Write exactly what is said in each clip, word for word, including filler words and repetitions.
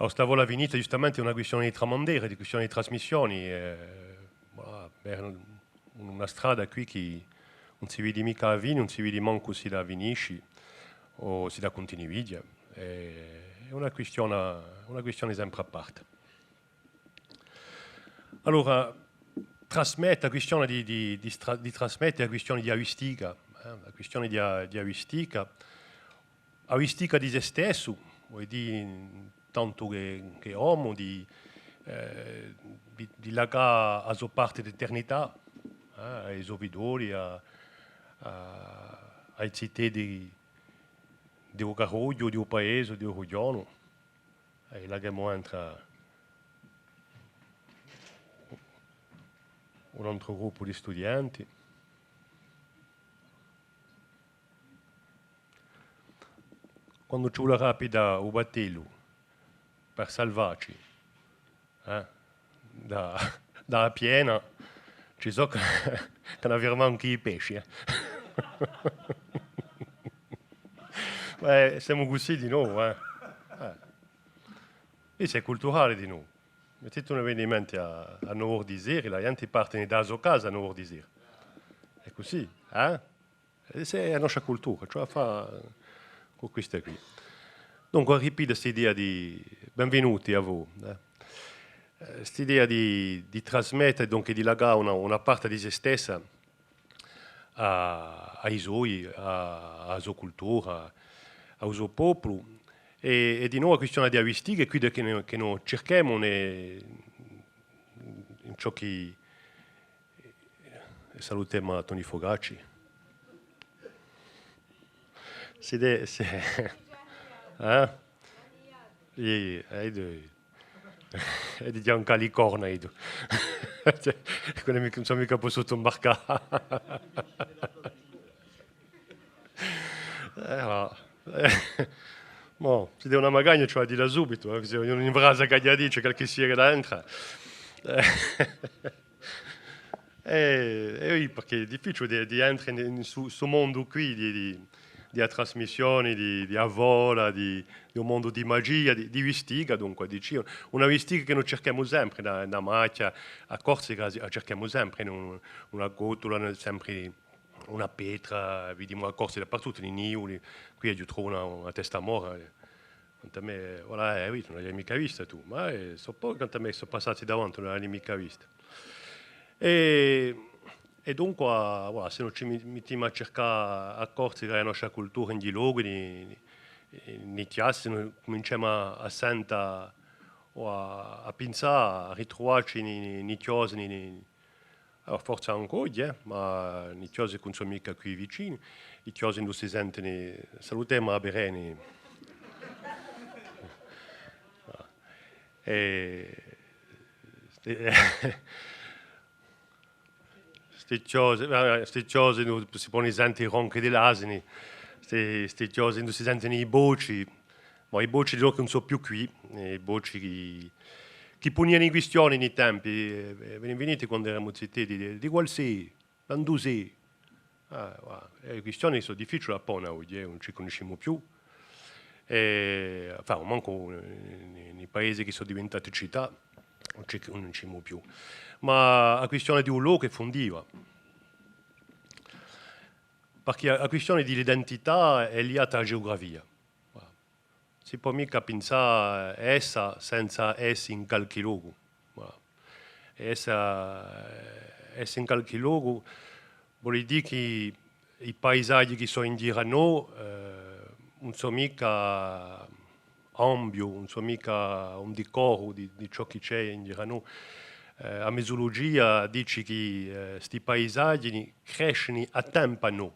Allora, sta fola finita, ghjustamente, hè una quistione di tramandera, di quistione di trasmissioni, eh, voilà, hè un-, una strada quì chì ùn si vidi micca a fini, ùn si vidi mancu s'idda finisci o s'idda cuntinueghja, eh, hè una quistione, una quistione sempre aperta. Allora, trasmette, a quistione di, di, di stra-, di trasmette a quistione di a vistica, eh, a quistione di a, di a vistica, a vistica di sè stessu, vole dì, tantu chè, chè omu, di, eh, di, di lacà a so parte d'eternità, eh, à i so fiddoli, à, à, à i ziteddi di u carrughju, di u paese, di u rughjonu. È lacemu entre un antru gruppu di studienti. Quandu ci vulerà à piddà u battellu per salvacci, eh, da, da a piena, ci sò chì, chì n'avemu ancu i pesci, eh. Eh, semu cusì di novu, eh. Eh. Quì hè culturale di novu. Mettite un avvenimentu à, à nove ore di sera, a ghjente parte da a so casa à nove ore di sera. Hè cusì, eh? È hè a nostra cultura, ciò à fà cù questa quì. Dunque, ripidda st'idea di, benvenuti à voi, eh. Eh, st'idea di, di trasmette, dunque di lacà una, una parte di sè stessa à, à i soi, à, à a so cultura, à u so populu. È, è di novu a quistione di a vistica, hè quidda chì no, chì no circhemu in, in ciò chì, è salutemu à Toni Fogacci. Sì, de-, sì. Eh? Iè, iè, eh, di, eh, di Ghjuvan Calicorna, eiu. Cioè, quella micca, ùn sò micca pussutu imbarcà. Eh, ma, eh, mo, s'iddu hè una magagna, ci vole à dilla subitu, eh, cusì ognunu in brasa ch'aghju da dì, qualchissia chì l'entra. Eh. Eh, eh oui, perchè hè difficiule di, di entre in, in stu, stu mondu quì di, di, di a trasmissione, di, di a fola, di, di un mondu di magia, di, di vistica, dunque, dicu, una vistica chì no circhemu sempre, in a, in a machja, a Corsica a circhemu sempre, in un, una cotula, sempre una petra, vidimu a Corsica dapertuttu, in i nivuli, quì eiu trovu una, una testa mora, eh. Quant'à mè, voilà, eh, oui, ùn l'aviu micca vista tù, ma, eh, sò pochi quant'à mè sò passati davanti, ùn l'aviu micca vista. È, è dunque, voilà, s'è no ci mi-, mittimu à circà a Corsica è a nostra cultura in i lochi, in i, in i chjassi, no cuminciemu à, à senta o à, à pinsà, à ritruvacci in i, in i chjosi, in i, allora, forse ancu oghje, eh, ma in i chjosi chì ùn sò micca quì vicini, i chjosi induve si sentini, salutemu à Bereni. È, sti, sti chjosi, eh, sti chjosi induve si poni senta i ronchi di l'asini, sti, sti chjosi induve si sentini i boci, ma i boci di lochi ùn sò più quì, eh, i boci chì, chì puniani quistioni in i tempi, eh, eh, vi rimbiniti quandu eramu ziteddi, di, di quale sì, da induve sì? Ah, và, eh, quistioni sò difficiuli à pona oghje, eh, ùn ci cunniscimu più. Eh, enfin, mancu, eh, in i, in i paesi chì sò diventati cità, ùn ci, ùn ci cunniscimu più. Ma a quistioni di u locu hè fundiva. Perchè a, a quistioni di l'identità hè liata à a geugrafia. Voilà. Si pò micca pinsà essa senza essa in qualchì locu. Voilà. Essa, essa in qualchì locu voli dì chì i paisaghji chì sò in ghjiru à no, eh, ùn sò micca ambiu, ùn sò micca un dicoru di, di ciò chì ci hè in ghjiru à no. Eh, a misulugia dici chì, eh, sti paisaghji crescini à tempu à no.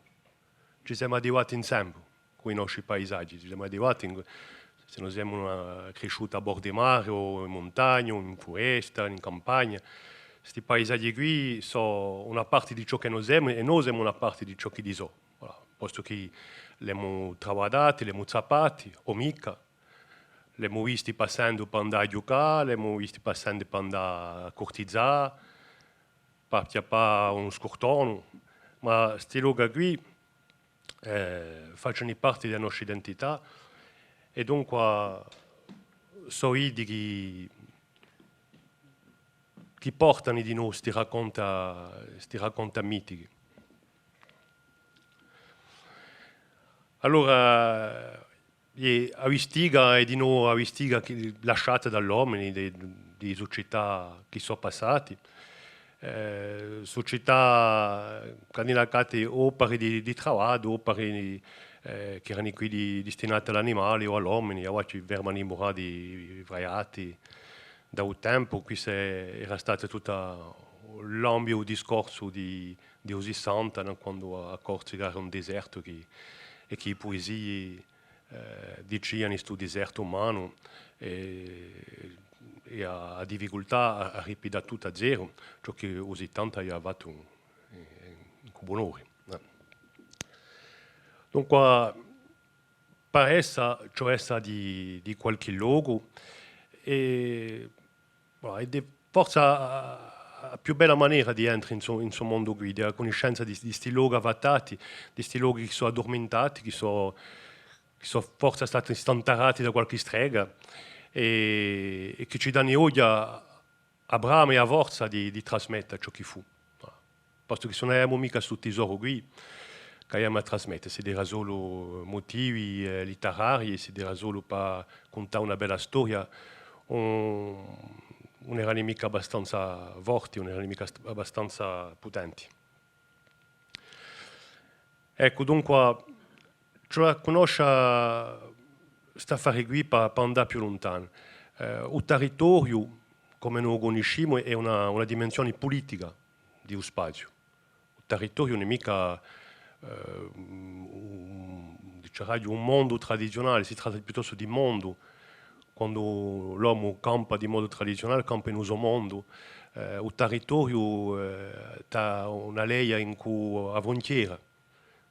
Ci semu adiguati insemi cù i nosci paisaghji, ci semu adiguati in, s'è no semu una, crisciuti à bordu di mari o in muntagna o in furesta, in campagna, sti paisaghji quì sò una parti di ciò chì no semu è no semu una parti di ciò ch'iddi sò. Voilà, postu chì l'emu travaddati, l'emu zappati, o micca, l'emu visti passendu pà andà à ghjucà, l'emu visti passendu pà andà à curtizà, pà chjappà un scurtonu, ma sti lochi quì, eh, facini parti di a noscia identità è dunqua sò iddi chì, chì portani dinò sti racconta, sti racconta mitichi. Allora, hè a vistica, hè dinò a vistica chì, lasciata da l'omini, di, di sucità chì sò passati, eh, sucità chì anu lacatu opari di, di travagliu, opari, eh, chì erani quiddi distinati à l'animali o à l'omini, avà ci fermani i murati, i fraiati, da u tempu, quissu era statu tuttu l'ambiu discorsu di, di u sissanta, nò? Quandu a Corsica era un disertu chì, è chì i puesii, eh, diciani stu disertu umanu è, è a, a difficultà à, à ripiddà tuttu à zeru, ciò chì u sittanta avia fattu in, in, cù bun'ora, eh. Dunqua, par essa, ci hè essa di, di qualchì locu, è, voilà, ed hè forse a, a più bella manera di entre in stu, in stu mondu quì, di a cunniscenza di, di sti lochi avvatati, di sti lochi chì sò addurmintati, chì sò, chì sò forse stati stantarati da qualchì strega, è, è chì ci dani oghje a brama è a forza di, di trasmetta ciò chì fù. Postu chì s'ùn aviamu micca stu tisoru quì, ch'aviamu à trasmetta? S'iddu era solu mutivi, eh, litterarii, s'iddu era solu pà cuntà una bella storia, ùn, ùn erani micca abbastanza forti, ùn erani micca st-, abbastanza putenti. Eccu, dunqua, ci vole à cunnoscia st'affari quì pà, pà andà più luntanu. Eh, u tarritoriu, cum'è no u cunniscimu, hè una, una dimensioni pulitica di u spaziu. U tarritoriu ùn hè micca, eh, un, un, diceraghju, un mondu tradiziunali, si tratta piuttostu di mondu. Quandu l'omu campa di modu tradiziunali, campa in u so mondu, eh, u tarritoriu, eh, t'hà una leia incù a fruntiera,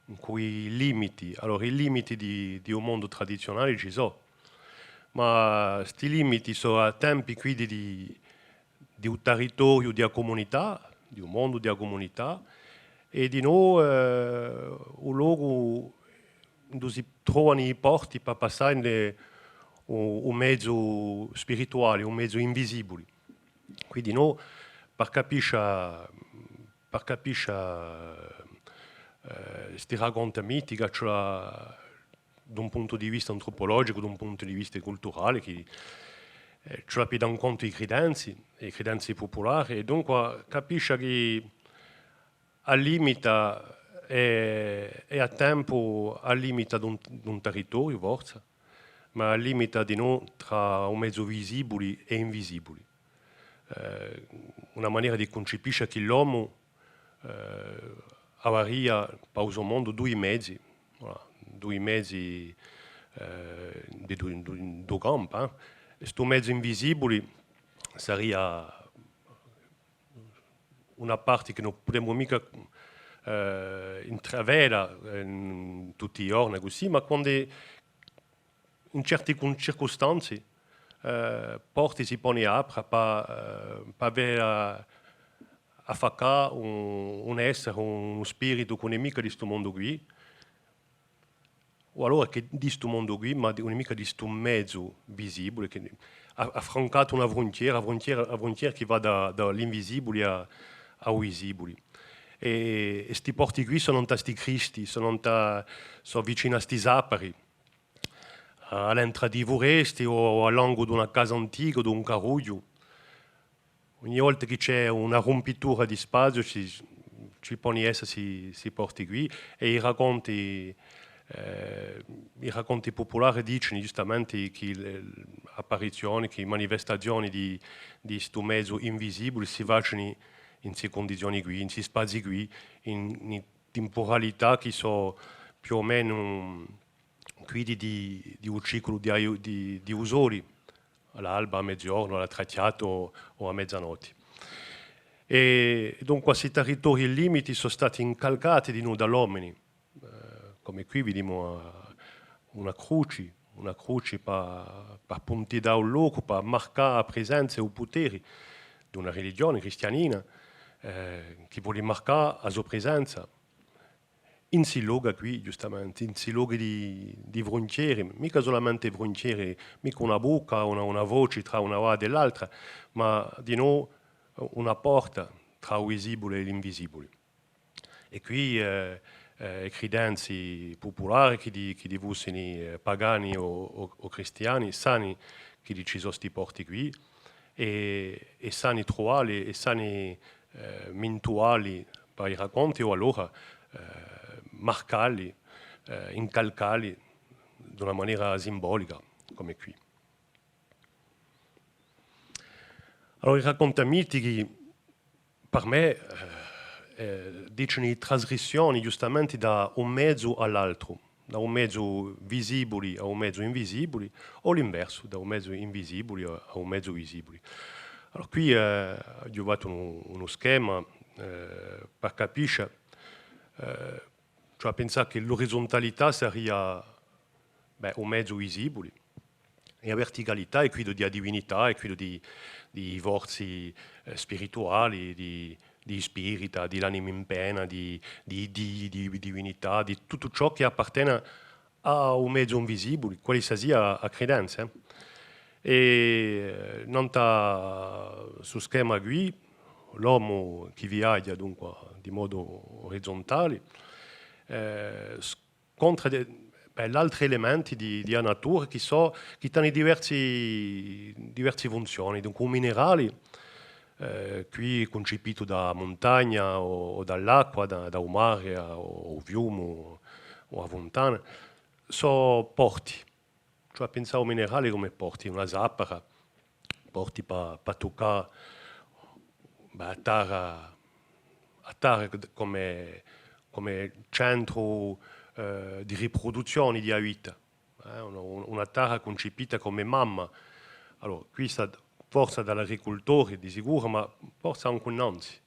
incù i limiti. Allora, i limiti di, di u mondu tradiziunali ci sò, ma sti limiti sò à tempi quiddi di, di u tarritoriu, di a cumunità, di u mondu di a cumunità, è dinò, eh, u locu induva si trovani i porti pà passà in, eh, u, u mezu spirituali, u mezu invisibuli. Quì dinò, par capiscia, par capiscia, eh, sti racconta mitichi, ci vole d'un puntu di vista antropologicu, d'un puntu di vista culturali, chì, eh, ci vole à piddà in contu i cridenzi, i cridenzi pupulari, è dunqua capiscia chì a limita hè, hè à tempu a limita d'un, d'un tarritoriu, forsa, ma a limita dinò trà u mezu visibuli è invisibuli. Eh, una manera di cuncipiscia chì l'omu, eh, avaria pà u so mondu dui mezi, voilà, dui mezi, eh, di dui, dui, dui campi, eh. È stu mezu invisibuli saria una parti chì ùn pudemu micca, eh, intraveda, eh, in tutti i ghjorni cusì, ma quand'è in certi cun-, circustanzi, eh, porti si poni apra pà, eh, pà veda affaccà un, un essere, un spiritu chì ùn hè micca di stu mondu quì, o allora chì di stu mondu quì, ma di, ùn hè micca di stu mezu visibuli, chì hà, hà francatu una fruntiera, a fruntiera, a fruntiera chì và da, da l'invisibuli à, à u visibuli. È, è sti porti quì sò nant'à sti cristi, sò nant'à, sò vicinu à sti sapari, à l'entra di i furesti o à l'angulu d'una casa antica o d'un carrughju. Ogni volta chì ci hè una rumpitura di spaziu, ci, ci poni essa sti, sti porti quì, è i racconti, eh, i racconti pupulari dicini ghjustamenti chì le, apparizioni, chì manifestazioni di, di stu mezu invisibuli si facini in sti cundizioni quì, in sti spazi quì, in, in timpuralità chì sò più o menu quiddi di, di u ciculu di, di, di u soli, à l'alba, à meziornu, à l'attracchiata o, o à mezanotti. È dunqua, sti tarritorii limiti sò stati incalcati dinù da l'omini, eh, cum'è quì vidimu, eh, una cruci, una cruci pà, pà puntidà u locu, pà marcà a prisenza è u puteri d'una religioni cristianina, eh, chì voli marcà a so prisenza. In sti lochi quì, ghjustamenti, in sti lochi di, di fruntieri, micca sulamente fruntieri, micca una bucca, una, una foci trà una vata è l'altra, ma dinò una porta trà u visibuli è l'invisibuli. È quì, eh, eh, i cridenzi pupulari, ch'iddi, ch'iddi fussini, eh, pagani o, o, o cristiani, sani ch'iddi ci sò sti porti quì, è, è sani truvalli, è sani, eh, mintualli pà i raconti, o allora, eh, marcalli, eh, incalcalli d'una manera simbolica, cum'è quì. Allora, i raconti mitichi, per mè, eh, eh, dicini trasgrissioni, ghjustamenti, da un mezu à l'altru, da un mezu visibuli à un mezu invisibuli, o l'inversu, da un mezu invisibuli à, à un mezu visibuli. Allora, quì, eh, aghju fattu unu, unu schema, eh, per capiscia, eh, cioè à pensà chì l'orizuntalità saria, bè, u mezu visibuli, è a verticalità hè quiddu di a divinità, hè quiddu di, di i forzi, eh, spirituali, di, di i spirita, di l'animi in pena, di, di, di, di divinità, di tuttu ciò chì apparteni à u mezu invisibuli, quali sia a, a cridenza, eh. È, eh, nant'à stu schema quì, l'omu chì viaghja, dunqua, di modu orizuntali, eh, scontra de-, bè, l'altri elementi di, di a natura chì sò, chì t'ani diversi, diversi funzioni. Dunque, u minerali, eh, quì cuncipitu da a muntagna o, o da l'acqua, da, da u mari, o, o u fiumu, o a funtana, sò porti. Cioè, pinsà à u minerali cum'è porti, una zappara, porti pà, pà tuccà, bè, a tarra, a tarra cum'è, cum'è centru, eh, di ripruduzzioni di a vita, eh, una, una tarra cuncipita cum'è mamma. Allora, quista forza da l'agricultori, di sicuru, ma forza ancu innanzi.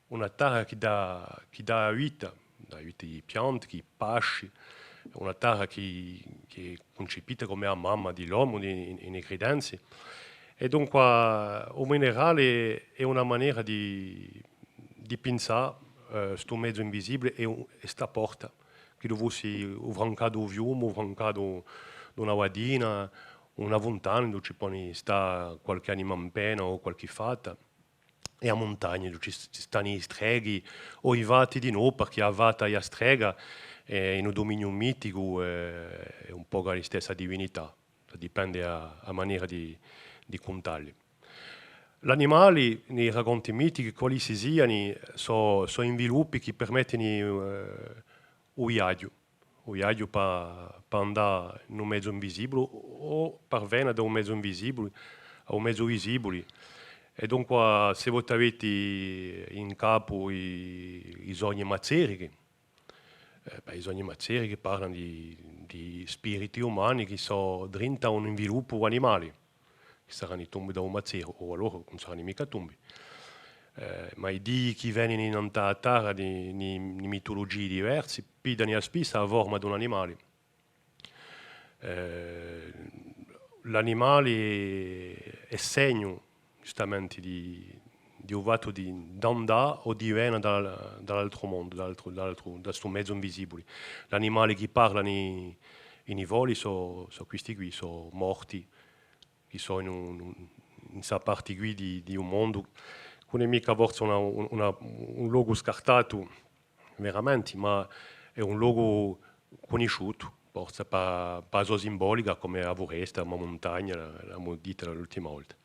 Una tarra chì dà, chì dà a vita, dà a vita à i pianti, à i pasci, una tarra chì, chì hè cuncipita cum'è a mamma di l'omu, di, in, in i cridenzi. È dunqua, u minerali hè una manera di, di pinsà, eh, stu mezu invisibuli è u, è sta porta, ch'iddu fussi u francatu di u fiumu, u francatu d'una vadina, una funtana, induva ci poni stà qualchì anima in pena o qualchì fata. È a muntagna, induva ci, ci stani i streghi, o i fati dinò, parchì a fata è a strega, eh, in u duminiu miticu, eh, hè un pocu a listessa divinità, dipendi a, a manera di, di cuntalli. L'animali, in i raconti mitichi, quali si siani, sò, sò inviluppi chì permettini, eh, u viaghju. U viaghju pà, pà andà in un mezu invisibuli o par vena da un mezu invisibuli à un mezu visibuli. È dunqua, s'è vo t'aveti in capu i, i sogni mazzerichi, eh, bè, i sogni mazzerichi parlanu di, di spiriti umani chì sò drintu à un inviluppu animali. Chì sarani tombi da u mazzeru, o allora ùn sarani micca tombi. Eh, ma i dii chì venini nant'à a tarra di, di, di mitulugii diversi, piddani à spissa a forma d'un animali. Eh, l'animali hè segnu, ghjustamenti, di, di u fattu di, d'andà o di vena da, da l'altru mondu, da l'altru, da l'altru, da stu mezu invisibuli. L'animali chì parlani in i foli sò, sò quisti quì, sò morti, chì sò in un, in sta parti quì di, di u mondu, chì ùn hè micca forse una, una, un locu scartatu veramenti, ma hè un locu cunnisciutu, forse pà, pà a so simbolica, cum'è a furesta, cum'è a muntagna, l'avemu detta l'ultima volta.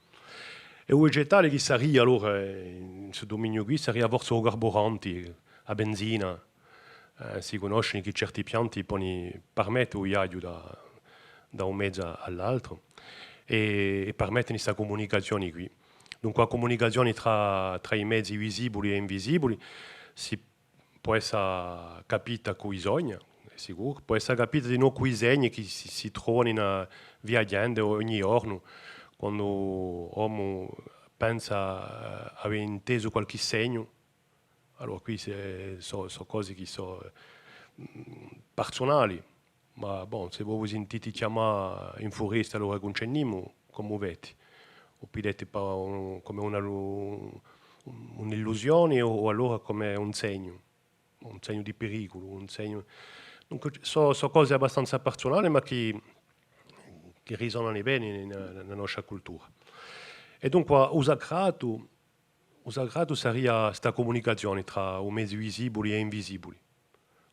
È u vegetali chì saria allora, eh, in stu duminiu quì, saria forse u carburanti, a benzina, eh, si cunnoscini chì certi pianti poni parmetta u viaghju da, da un mezu à l'altru è, è parmettini sta cumunicazioni quì. Dunque, a cumunicazioni trà, trà i mezi visibuli è invisibuli si pò essa capita cù i sogni, hè sicuru, pò essa capita dinò cù i segni chì si, si trovani in, viaghjendu ogni ghjornu, quandu omu pensa, eh, avè intesu qualchì segnu, allora, quì sò, sò cosi chì sò, mm, parsunali, ma, bon, s'è vo vi sintiti chjamà in furesta, allora cuncendimu, cumu vedi? U pideti pà un, cum'è una lu-, un'illusioni o, o allora cum'è un segnu? un segnu di periculu, un segnu, dunque, sò, sò cose abbastanza parsunali, ma chì, chì risonanu bè in, in, in a nostra cultura. È dunque u sacratu, u sacratu saria sta cumunicazioni trà u mezu visibuli è invisibuli.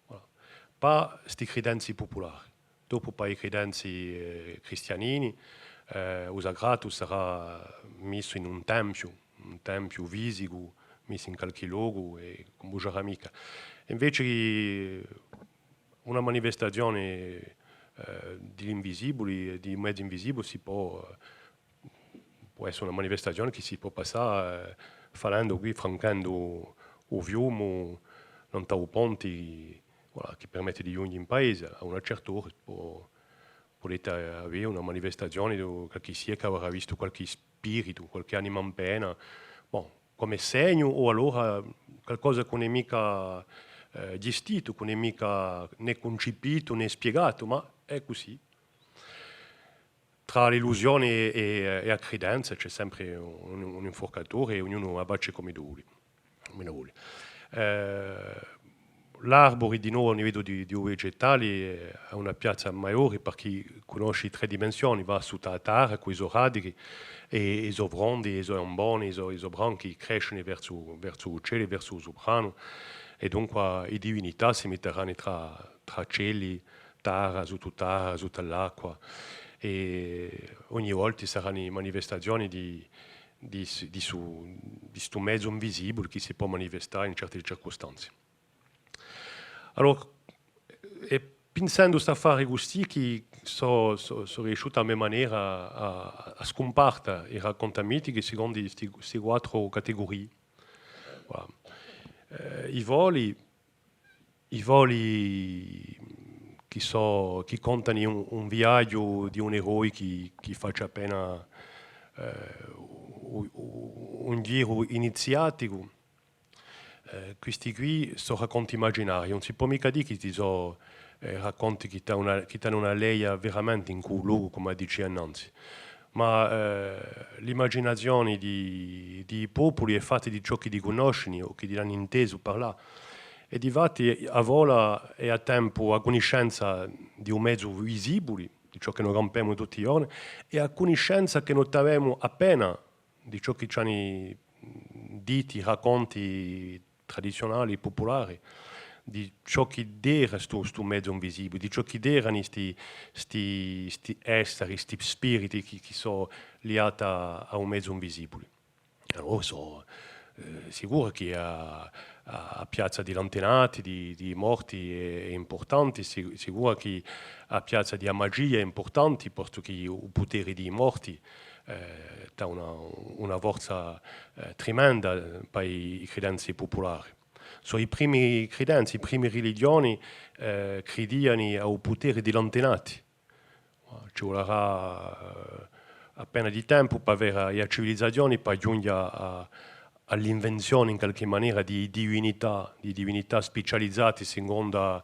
Voilà. Pà sti cridenzi pupulari. Dopu pà i cridenzi, eh, cristianini, eh, u sacratu sarà missu in un tempiu, un tempiu fisicu, missu in calchì locu è ùn bugiarà micca. Inveci una manifestazioni, eh, di l'invisibuli, di un mezu invisibuli, si pò, eh, pò essa una manifestazioni chì si pò passà, eh, falendu quì, franchendu u fiumu, nant'à u ponti, voilà, chì permetti di ghjunghja in paesi, à una certa ora, pò, pudeti avè una manifestazioni di qualchissia chì avarà vistu qualchì spiritu, qualchì anima in pena, bon, cum'è segnu, o allora qualcosa chì ùn hè micca, eh, ghjistitu, chì ùn hè micca nè cuncipitu nè spiegatu, ma hè cusì. Trà l'illusioni è, è, è a cridenza ci hè sempri un, un infurcaturi è ognunu a faci cum'eddu voli, cum'eddu voli. Eh, l'arburi dinò à u livellu di, di u vegetali, eh, hà una piazza maiori, parchì cunnosci i trè dimensioni, và sutta a tarra cù i so radichi è, è i so frondi, i so amboni, i so, i so branchi crescini versu, versu u celu, versu u supranu, è dunqua i divinità si mittarani trà, trà celi, tarra, suttutarra, sutta l'acqua, è ogni volta sarani manifestazioni di, di s-, di su, di stu mezu invisibuli chì si pò manifestà in certi circustanzi. Allora, hè pinsendu st'affari custì chì sò, sò, sò riesciutu à me manera à, à, à scumparta i racconti mitichi secondu sti, sti quattru categurii. Voilà. Eh, i foli, i foli chì sò, chì contani un, un viaghju di un eroi chì, chì faci appena, eh, u-, u-, un ghjiru iniziaticu. Eh, quisti quì sò racconti imaginarii, ùn si pò micca dì chì sti sò, eh, racconti chì t'ani una, chì t'ani una leia veramenti incù u locu, cum'è dicia innanzi. Ma, eh, l'imaginazioni di, di i populi hè fatta di ciò ch'iddi cunnoscini o ch'iddi ani intesu parlà. È difatti a fola hè à tempu a cunniscenza di u mezu visibuli, di ciò chì no campemu tutti i ghjorni, è a cunniscenza chì no t'avemu appena di ciò chì ci ani ditti i racconti tradiziunali, pupulari, di ciò chì era stu, stu mezu invisibuli, di ciò chì erani sti, sti, sti esseri, sti spiriti chì, chì sò liati à, à u mezu invisibuli. Allora sò, eh, sicuru chì a, a, a piazza di l'antenati, di, di i morti hè, hè impurtanti, si-, sicuru chì a piazza di a magia hè impurtanti, postu chì u puteri di i morti, eh, t'hà una, una forza, eh, trimenda pà i, i cridenzi pupulari. Sò i primi cridenzi, i primi religioni, eh, cridiani à u puteri di l'antenati. Ci vularà, eh, appena di tempu pà avè a civilizazioni, pà ghjunghja à, à l'invenzioni in qualchì manera di divinità, di divinità spicializati secondu à,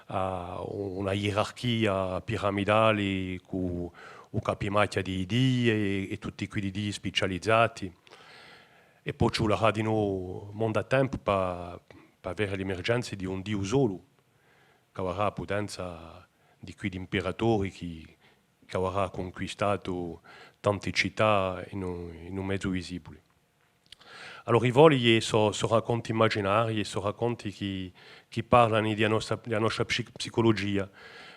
à una ierarchia piramidali cù u capimachja di i dii è, è tutti quiddi dii spicializati. È po ci vularà dinò monda tempu pà, pà avè l'emergenza di un Diu solu, chì avarà a putenza di quiddi imperatori chì, chì avarà cunquistatu tanti cità in un, in un mezu visibuli. Allora, i foli sò, sò racconti imaginarii, sò racconti chì, chì parlani di a nostra, di a nostra psi-, psiculugia,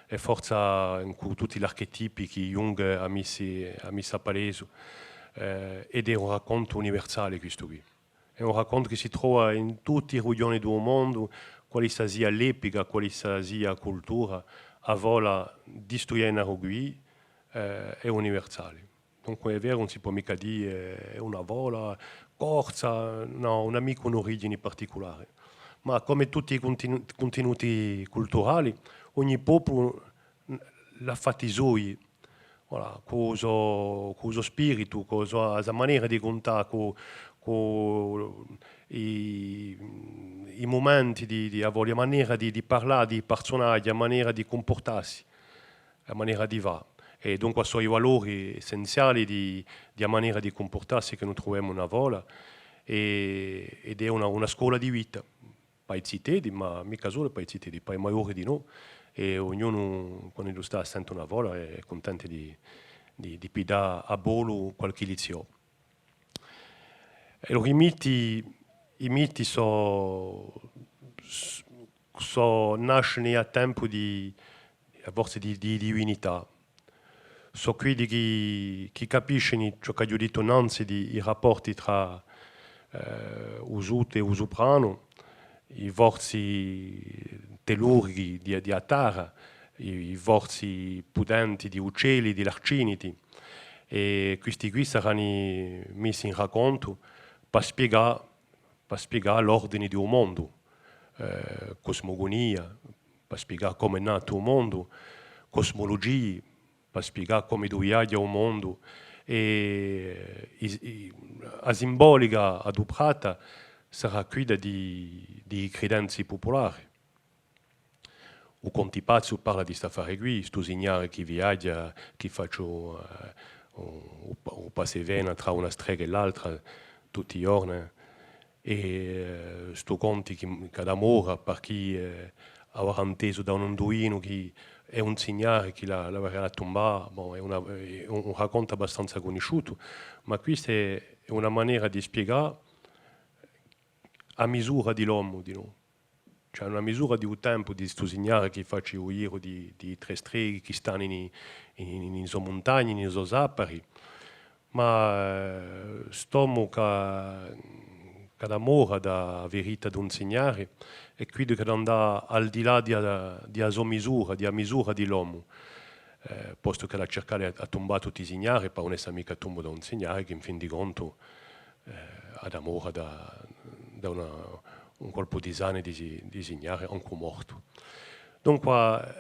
è forza incù tutti l'archetipi chì Jung hà missi, hà missi à palesu, eh, ed hè un raccontu universali quistu quì. Hè un raccontu chì si trova in tutti i rughjoni di u mondu, qualsiasi sia l'epica, qualsiasi sia a cultura, a fola di stu generu quì, eh, hè universali. Dunque, hè veru, ùn si pò micca dì, eh, hè una fola corsa, nò, ùn hà micca un'origini particulari. Ma cum'è tutti i cuntinu-, cuntinuti culturali, ogni populu, mm, l'hà fatti soi, voilà, cù u so, cù u so spiritu, cù a so, a so manera di cuntà, cù, cù i, i mumenti di, di, a voglia, a manera di, di parlà, di parsunaghji, a manera di cumpurtassi, a manera di fà. È dunque sò i valori essenziali di, di a manera di cumpurtassi chì no truvemu in a fola, è, ed hè una, una scola di vita. pà i ziteddi, ma micca solu pà i ziteddi, pà i maiori dinò, è ognunu, quandu sta à sente una fola, hè cuntentu di, di, di piddà à volu qualchì lizziò. È allora i miti, i miti sò, s-, sò nascini à tempu di, à forza di, di divinità. Sò quiddi chì, chì capiscini ciò ch'aghju dittu nanzi di i rapporti trà, eh, u sottu è u supranu, i forzi tellurichi di, di a tarra, i, i forzi putenti di u celi, di l'arciniti. È quisti quì sarani missi in racontu pà spiegà, pà spiegà l'ordini di u mondu, eh, cusmugunia, pà spiegà comu hè natu u mondu, cusmulugii, pà spiegà comu viaghja u mondu, è i, i, a simbolica aduprata sarà quidda di, di i cridenzi pupulari. U Conti Pazzu parla di st'affari quì, stu signari chì viaghja, chì faci u, eh, u, u pa-, u passa è vena trà una strega è l'altra tutti i ghjorni. È, eh, stu conti chì, chì hà da mora, parchì, eh, avia intesu da un induinu chì hè un signari chì l'avia, l'avia da tumbà, bon, hè una, hè un, un racontu abbastanza cunnisciutu, ma quista hè, hè una manera di spiegà a misura di l'omu, dinò. Cioè, una misura di u tempu di stu signari chì faci u ghjiru di, di i trè streghi chì stani in, in, in, in i so muntagni, in i so sapari. Ma, eh, st'omu chì, chì hà da mora da a ferita d'un signari, hè quiddu chì hà da andà al di là di a, di a so misura, di a misura di l'omu. Eh, postu chì hà da circà à, à tumbà tutti i signari, pà ùn essa micca tumbu da un signari chì, in fin di contu, eh, hà da mora da, da una, un colpu di sani di si-, di signari, ancu mortu. Dunqua,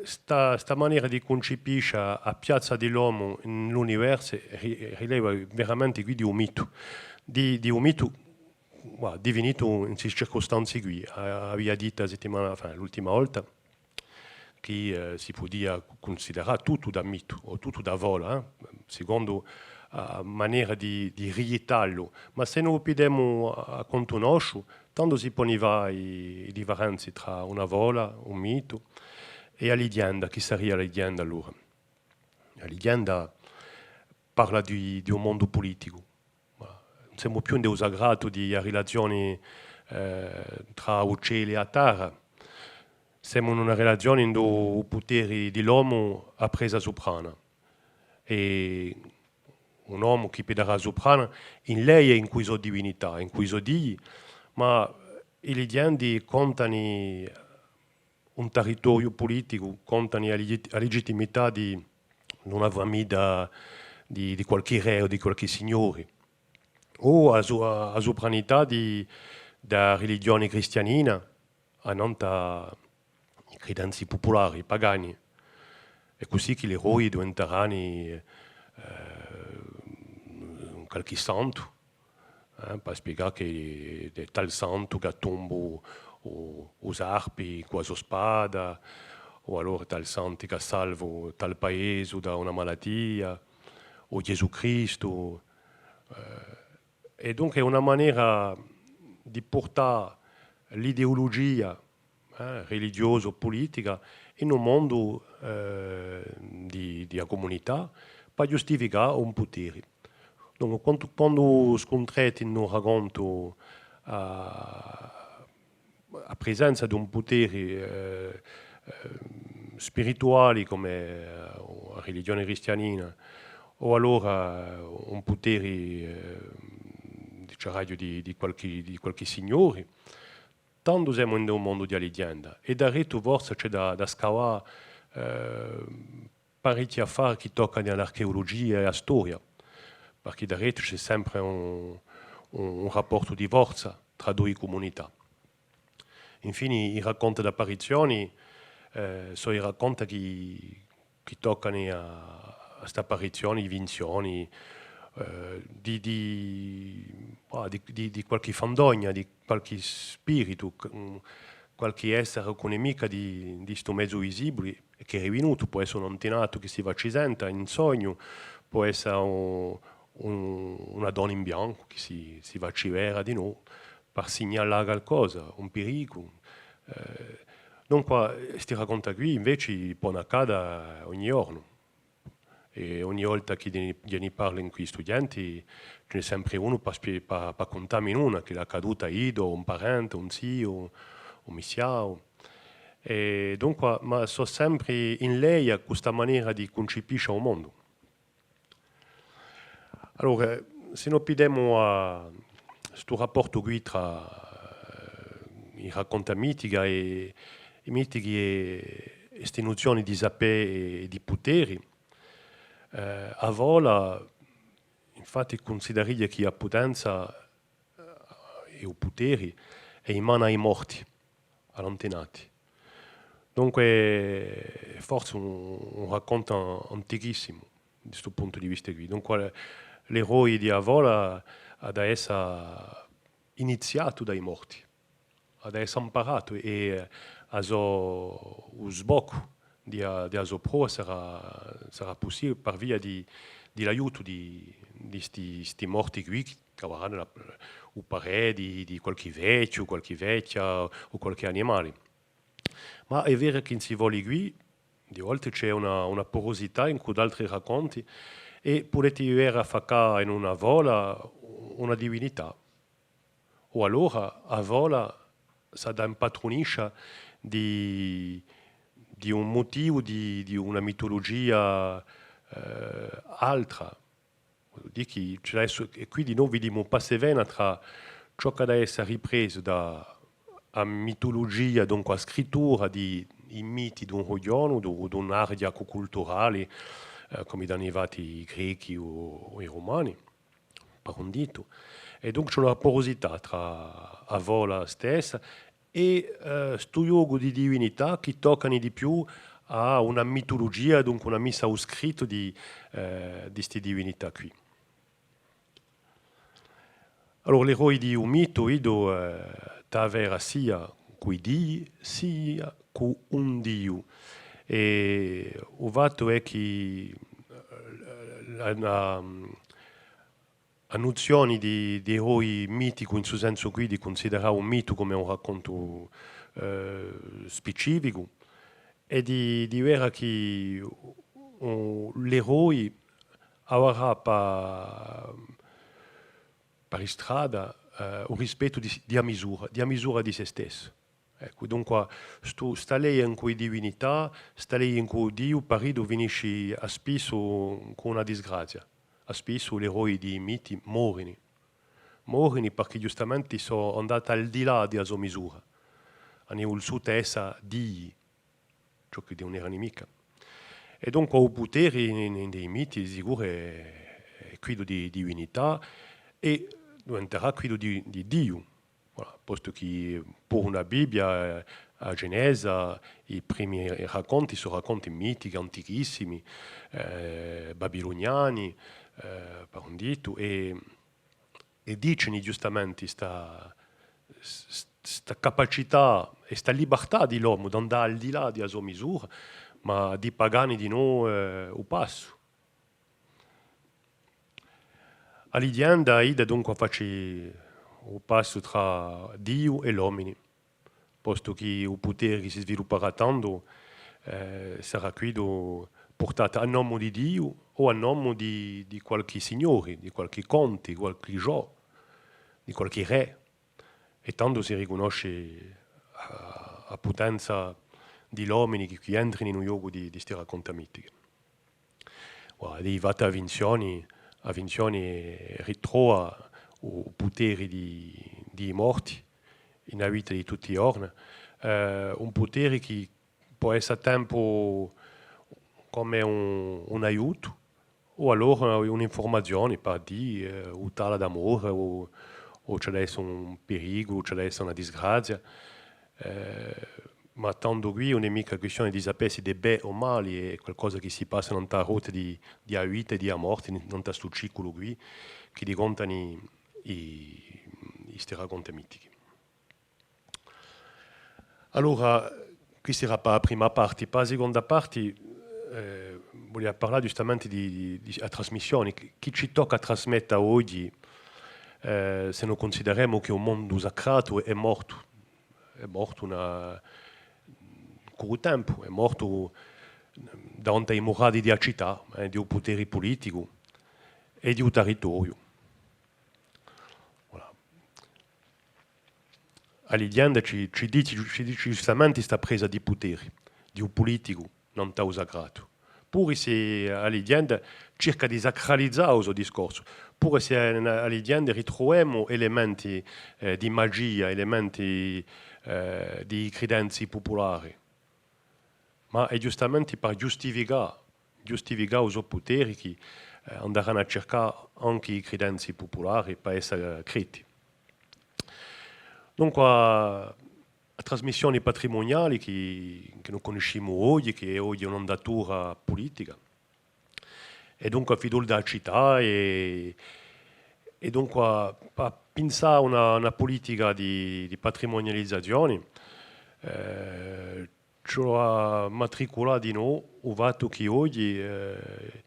sta, sta manera di cuncipiscia a piazza di l'omu in l'universu ri-, rileva veramenti quì di u mitu, di, di u mitu, voilà, divinitu in sti circustanzi quì. A-, avia dittu a settimana, enfin, l'ultima volta, chì, eh, si pudia cunsiderà tuttu da mitu o tuttu da fola, eh, sicondu a manera di, di righjittallu. Ma s'è no u piddemu à, à contu nosciu, tandu si poni fà i, i differenzi trà una fola, un mitu, è a lighjenda. Chì saria a lighjenda allora? A lighjenda parla di, di un mondu puliticu. Voilà. Ùn semu più in u sagratu di a rilazioni, eh, trà u celu è a tarra. Semu in una rilazioni induva u puteri di l'omu hà presu a suprana. È un omu chì piddarà a suprana in lei è incù i so divinità, incù i so dii, ma i lighjendi contani un tarritoriu puliticu, contani a ligi-, a ligittimità di, d'una famidda, di, di qualchì rè o di qualchì signori, o a su-, a, a supranità di, di a religioni cristianina annantu à i cridenzi pupulari, pagani. Hè cusì chì l'eroi divintarani, eh, un qualchì santu, eh, pà spiegà chì hè tal santu chì hà tumbu u, u sarpi cù a so spada, o allora tal santu chì hà salvu tal paesu da una malatia, o Ghjesù Cristu, eh, È dunque hè una manera di purtà l'ideulugia, eh, religiosa o pulitica in un mondu, eh, di, di a cumunità, pà ghjustificà un puteri. Dunque, quandu, quandu scuntreti in un racontu, eh, a prisenza d'un puteri, eh, eh, spirituali cum'è, eh, a religioni cristianina, o allora un puteri, eh, diceraghju di, di qualchì, di qualchì signori, tandu semu in un mondu di a lighjenda, è daretu forse ci hè da, da scavà, eh, parechji affari chì toccani à l'archeulugia è à a storia, parchì daretu ci hè sempre un, un, un rapportu di forza trà dui cumunità. Infini, i racconti d'apparizioni, eh, sò i racconti chì, chì toccani à, à st'apparizioni, i vinzioni, eh, di, di, ah, di, di, di qualchì fandogna, di qualchì spiritu, ch-, un, qualchì esseri ch'ùn hè micca di, di stu mezu visibuli, è chì hè rivinutu, pò essa un antinatu chì si faci senta in sognu, pò essa un, un, una donna in biancu chì si, si faci veda dinò, par signalà calcosa, un periculu. Eh, dunqua, sti racconti quì, inveci, ponu accada ogni ghjornu. È ogni volta chì ghjè ne, ghjè ne parlu incù i studienti, ci n'hè sempri unu pà spie-, pà, pà cuntà mi una, chì l'hè accaduta à iddu, un parente, un ziu, un missiavu. È dunqua, ma sò sempri in leia cù sta manera di cuncipiscia u mondu. Allora, s'è no videmu à stu rapportu quì trà, eh, i racconti mitichi è, i mitichi è, è sti nuzioni di sapè è di puteri, eh, a fola, infatti, cunsidereria chì a putenza, eh, è u puteri hè in manu à i morti, à l'antenati. Dunque, hè forse un, un raccontu an-, antichissimu, di stu puntu di vista quì. Dunque, l'eroi di a fola hà da essa iniziatu da i morti, hà da essa amparatu è, eh, a so, u sboccu di a, di a so prova sarà, sarà pussibule par via di, di l'aiutu di, di sti, sti morti quì, chì, chì avaranu la, u parè di, di qualchì vechju, qualchì vechja o qualchì animali. Ma hè vera chì in sti foli quì, di volte ci hè una, una porosità incù d'altri racconti, è pudeti veda affaccà in una fola una divinità. O allora a fola s'hà da impatruniscia di, di un mutivu, di, di una mitulugia, eh, altra. Vogliu dì chì ci hè da essa, è quì di novu vidimu un passa è vena trà ciò chì hà da essa ripresu da a mitulugia, dunque a scrittura di i miti d'un rughjonu, d'un, d'un'area culturali, eh, cum'è l'ani fatti i Grechi o, o i Rumani, par un dittu. È dunque ci hè una porosità trà a fola stessa è, eh, stu ghjocu di divinità chì toccani di più à una mitulugia, dunque una missa à u scrittu di, eh, di sti divinità quì. Allora, l'eroi di u mitu, iddu, eh, t'hà à veda sia cù i dii, sia cù un diu. È u fattu hè chì, eh, la, la, a nuzioni di, di eroi miticu in stu sensu quì, di cunsiderà u mitu cum'è un raccontu, eh, spicificu, è di, di veda chì, uh, l'eroi avarà pa, par istrada, eh, u rispettu di, di a misura, di a misura di sè stessu. Eccu, dunqua, stu, sta leia incù i divinità, sta leia incù Diu, par iddu finisci à spissu cù una disgrazia. À spissu l'eroi di i miti morini. Morini parchì ghjustamenti sò andati al di là di a so misura. Ani vulsutu essa dii, ciò chì ùn erani micca. È dunqua u puteri in, in, in i miti, di sicuru, hè, hè quiddu di, di divinità è diventerà quiddu di, di Diu. Voilà, postu chì puru in a Bibbia, eh, a Genesa, i primi racconti sò racconti mitichi, antichissimi, eh, babiluniani, eh, par un dittu, è, è dicini ghjustamenti sta, s-, sta capacità è sta libertà di l'omu d'andà al di là di a so misura, ma di pagani dinò, eh, u passu. A lighjenda, idda, dunqua, faci u passu trà Diu è l'omini, postu chì u puteri si svilupparà tandu, eh, sarà quiddu purtatu à nomu di Diu o à nomu di, di qualchì signori, di qualchì conti, qualchì ghjò, di qualchì rè. È tandu si ricunnosci a, a putenza di l'omini chì, chì entrini in u ghjocu di, di sti racconti mitichi. Voilà, di fatta a finzioni, a finzioni ritrova u puteri di, di i morti in a vita di tutti i ghjorni, eh, un puteri chì pò essa à tempu cum'è un, un aiutu, o allora un'infurmazioni, par dì, eh, u tale hà da more, o, o ci hà da essa un periculu, ci hà da essa una disgrazia. Eh, ma tandu quì ùn hè micca quistioni di sapè s'iddu hè bè o mali, hè qualcosa chì si passa nant'à a rota di, di a vita è di a morti, nant'à stu ciculu quì, chì li contani i, i, sti racconti mitichi. Allora, quista era pà a prima parti. Pà a siconda parti, eh, vulia parlà ghjustamenti di, di, di a trasmissioni. Chì, chì ci tocca à trasmetta oghji, eh, s'è no cunsideremu chì u mondu sacratu hè mortu, hè mortu una, cù u tempu, hè mortu davanti à i murati di a cità, eh, di u puteri puliticu è di u tarritoriu. Voilà. A lighjenda ci, ci dici, ci dici ghjustamenti sta presa di puteri, di u puliticu, nant'à u sacratu. Puru s'è a lighjenda circa di sacralizà u so discorsu, puru s'è a, a lighjenda ritruvemu elementi, eh, di magia, elementi, eh, di cridenzi pupulari. Ma hè ghjustamenti per ghjustificà, ghjustificà u so puteri chì, eh, andaranu à circà ancu i cridenzi pupulari per essa cretti. Dunqua, a trasmissioni patrimuniali chì, chì no cunniscimu oghji, chì hè oghji un'andatura pulitica, è dunqua fiddolu di a cità è, è dunqua pà pinsà à una, una pulitica di, di patrimunializazioni, eh, ci vole à matriculà dinò u fattu chì oghji, eh,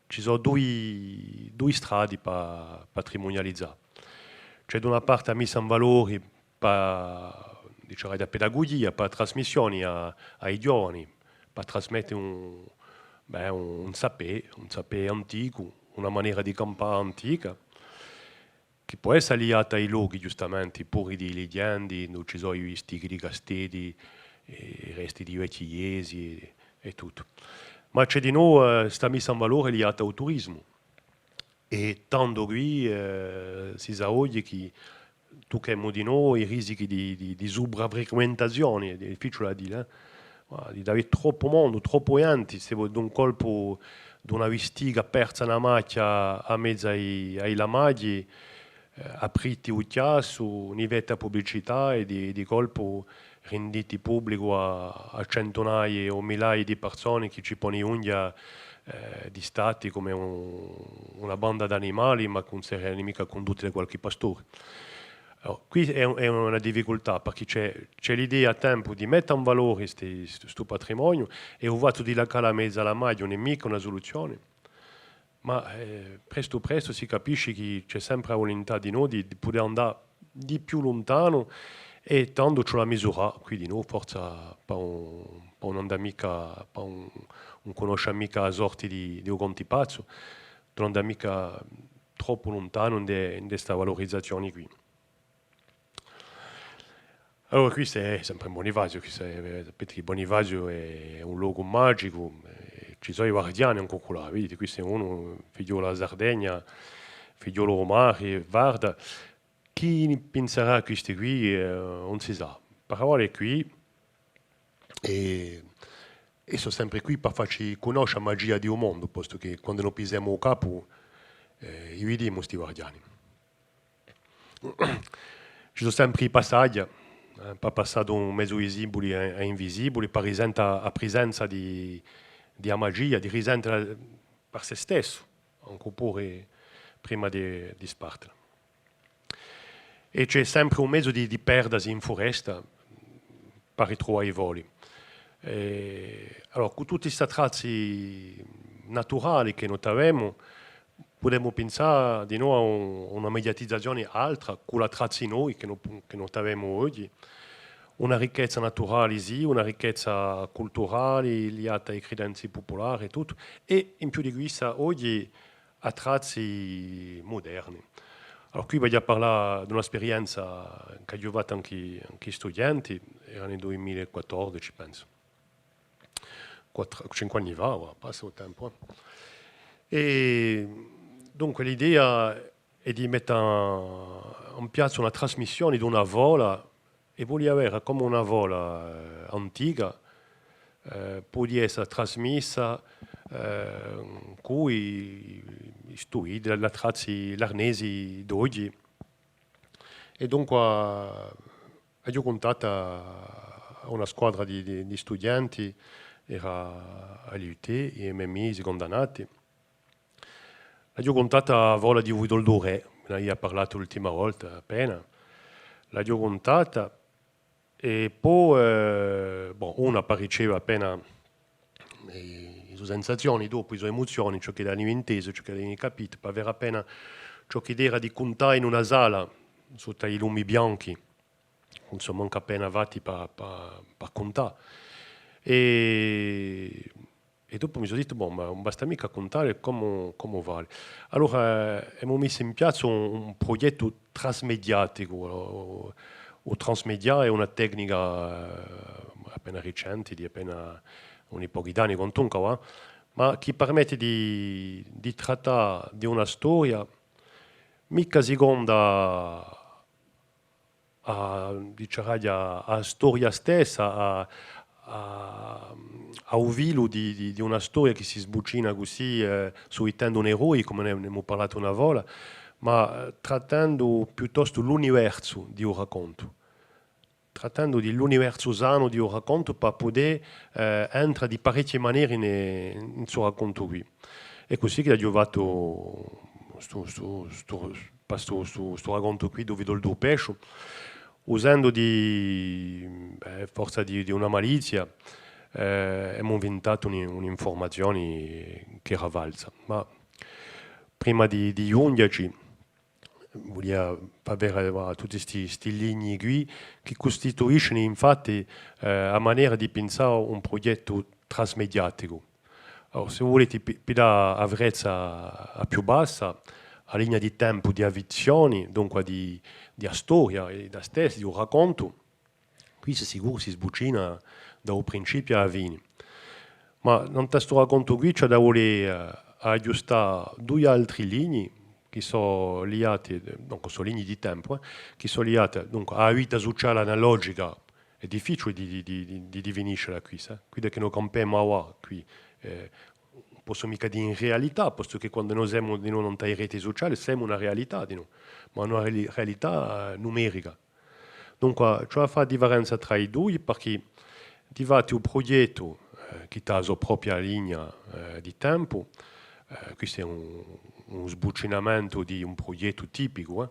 ci sò dui, dui stradi pà patrimunializà. Ci hè da una parti a missa in valori pà, diceraghju, a pedagugia, pà a trasmissioni à, à i ghjovani, pà trasmette un, bè, un sapè, un sapè anticu, una manera di campà antica, chì pò essa liata à i lochi, ghjustamenti, puru di i lighjendi, induve ci sò i vistichi di casteddi, è i resti di vechji ghjesi è, è tuttu. Ma ci hè dinò, eh, sta missa in valori liata à u turismu. È tandu quì, eh, si sà oghji chì tucchemu dinò i risichi di, di, di suprafriquentazioni, hè difficiuli à dì, eh. Ma di, d'avè troppu mondu, troppu ghjenti, s'è vo d'un colpu d'una vistica persa in a machja à mezu à i, à i lamaghji, eh, apriti u chjassu, ni feti a publicità è di, di colpu rinditi publicu à, à centunaie o millaie di parsoni chì ci poni ghjunghja, eh, d'istati cum'è un, una banda d'animali, ma chì ùn serani micca cundutti da qualchì pasturi. Allora, quì hè un, hè una difficultà, perchè ci hè, ci hè l'idea à tempu di metta in valori sti, stu, stu patrimoniu, è u fattu di laccà la mezza à la maghja ùn hè micca una suluzioni. Ma, eh, prestu prestu si capisci chì ci hè sempri a vulintà dinò di, di pudè andà di più luntanu, è tandu ci vole à misurà, quì dinò, forza pà ùn, pà ùn andà micca, pà ùn, ùn cunnoscia micca a sorti di, di u Conti Pazzu, d'ùn andà micca troppu luntanu in, in sta valurizazioni quì. Allora, questu hè sempre Bonifaziu, questu hè, sapete chì Bonifaziu hè un locu magicu, eh, ci sò i guardiani ancu culà, vidite, questu hè unu, figliolu di a Sardegna, figliolu di u mari, guarda, chì ni pinsarà à questi quì, eh, ùn si sà. Però hè quì, è, è sò sempre quì per facci cunnoscia a magia di u mondu, postu chì quandu no pisemu u capu, eh, i vidimu sti guardiani. Ci sò sempri i passaghji, eh, pà passà da un mezu visibuli à, à invisibuli, pà risenta a prisenza di, di a magia, di risenta per sè stessu, ancu puru prima di, di spartela. È ci hè sempri un mezu di, di perdasi in furesta, pà ritruvà i foli. È, allora, cù tutti sti attrazzi naturali chì no t'avemu, pudemu pinsà dinò à un, una mediatizazioni altra, cù l'attrazzi noi chì no, chì no t'avemu oghji, una ricchezza naturali, sì, una ricchezza culturali, liata à i cridenzi pupulari è tuttu, è in più di quissa, oghji, attrazzi muderni. Allora, quì vogliu parlà d'una sperienza ch'aghju fattu ancu, ancu studienti, erani dui mila è quattordeci, pensu. Quattru, cinque anni fà, voilà, passa u tempu, eh. È dunque l'idea hè di metta in piazza una trasmissioni d'una fola è vulia avè cum'è una fola, eh, antica, eh, pudia essa trasmessa, eh, cù i, i stuidi, l'attrazzi, l'arnesi d'oghji. È dunque aghju cuntattatu una squadra di, di, di studienti, era à l'I U T, i M M I, seconda annata. L'aghju cuntattata a fola di u Fiddolu di u Rè, n'avia parlatu l'ultima volta appena. L'aghju cuntattata è po, eh, bon, unu pà riceve appena i, i so sensazioni, dopu i so emuzioni, ciò ch'elli anu intesu, ciò ch'elli anu capitu, pà avè appena ciò chì era di cuntà in una sala, sottu à i lumi bianchi, insomma, ancu appena fatti pà, pà, pà cuntà. È, è dopu mi sò dittu, bon, ma ùn basta micca cuntà, cumu, cumu fà? Allora, eh, emu missu in piazza un, un prughjettu trasmediaticu, o, o trasmedia hè una tecnica, eh, appena ricente, di appena un pocu d'anni, quantunque, và, ma chì permette di, di trattà di una storia micca sicondu à, diceraghju, à, à a storia stessa, à, à, à u filu di, di, di una storia chì si sbucina cusì, eh, suitendu un eroi, cum'è ne, n'emu parlatu una volta, ma, eh, trattendu piuttostu l'universu di u racontu. Trattendu di l'universu sanu di u racontu pà pudè, eh, entra di parechje manere in, in stu racontu quì. È cusì chì aghju fattu stu, stu, stu, pà stu, stu, stu racontu quì, Duv'iddu u pesciu, usendu di, eh, forsa di, di una malizia, eh, emu inventatu un, un'infurmazioni chì era falsa. Ma prima di, di ghjunghjeci, vulia fà vede, eh, tutti sti, sti ligni quì, chì custituiscenu infatti, eh, a manera di pinsà un prughjettu trasmediaticu. Allora, s'è vo vulete pi-, piglià a frezza a più bassa, a linea di tempu di a fizzioni, dunque di, di a storia, è da stessa, di u racontu, quì sicuru si sbucina da u principiu à a fini. Ma nant'à stu racontu quì ci hè da vulè, eh, aghjustà dui altri ligni, chì sò liati, dunque, sò ligni di tempu, eh, chì sò liati, dunque, à a vita suciale analogica, hè difficiule di, di, di, di, di difiniscela quì, sà? Quidda chì no campemu avà quì, eh, ùn possu micca dì in realità, postu chì quandu no semu dinò nant'à i reti suciali, semu una realità dinò, ma una reali-, realità, eh, numerica. Dunque, ci hè da fà a differenza trà i dui, parchì difatti u prughjettu, eh, chì t'hà a so propria linea, eh, di tempu, eh, questu hè un, un sbucinamentu di un prughjettu tipicu, eh.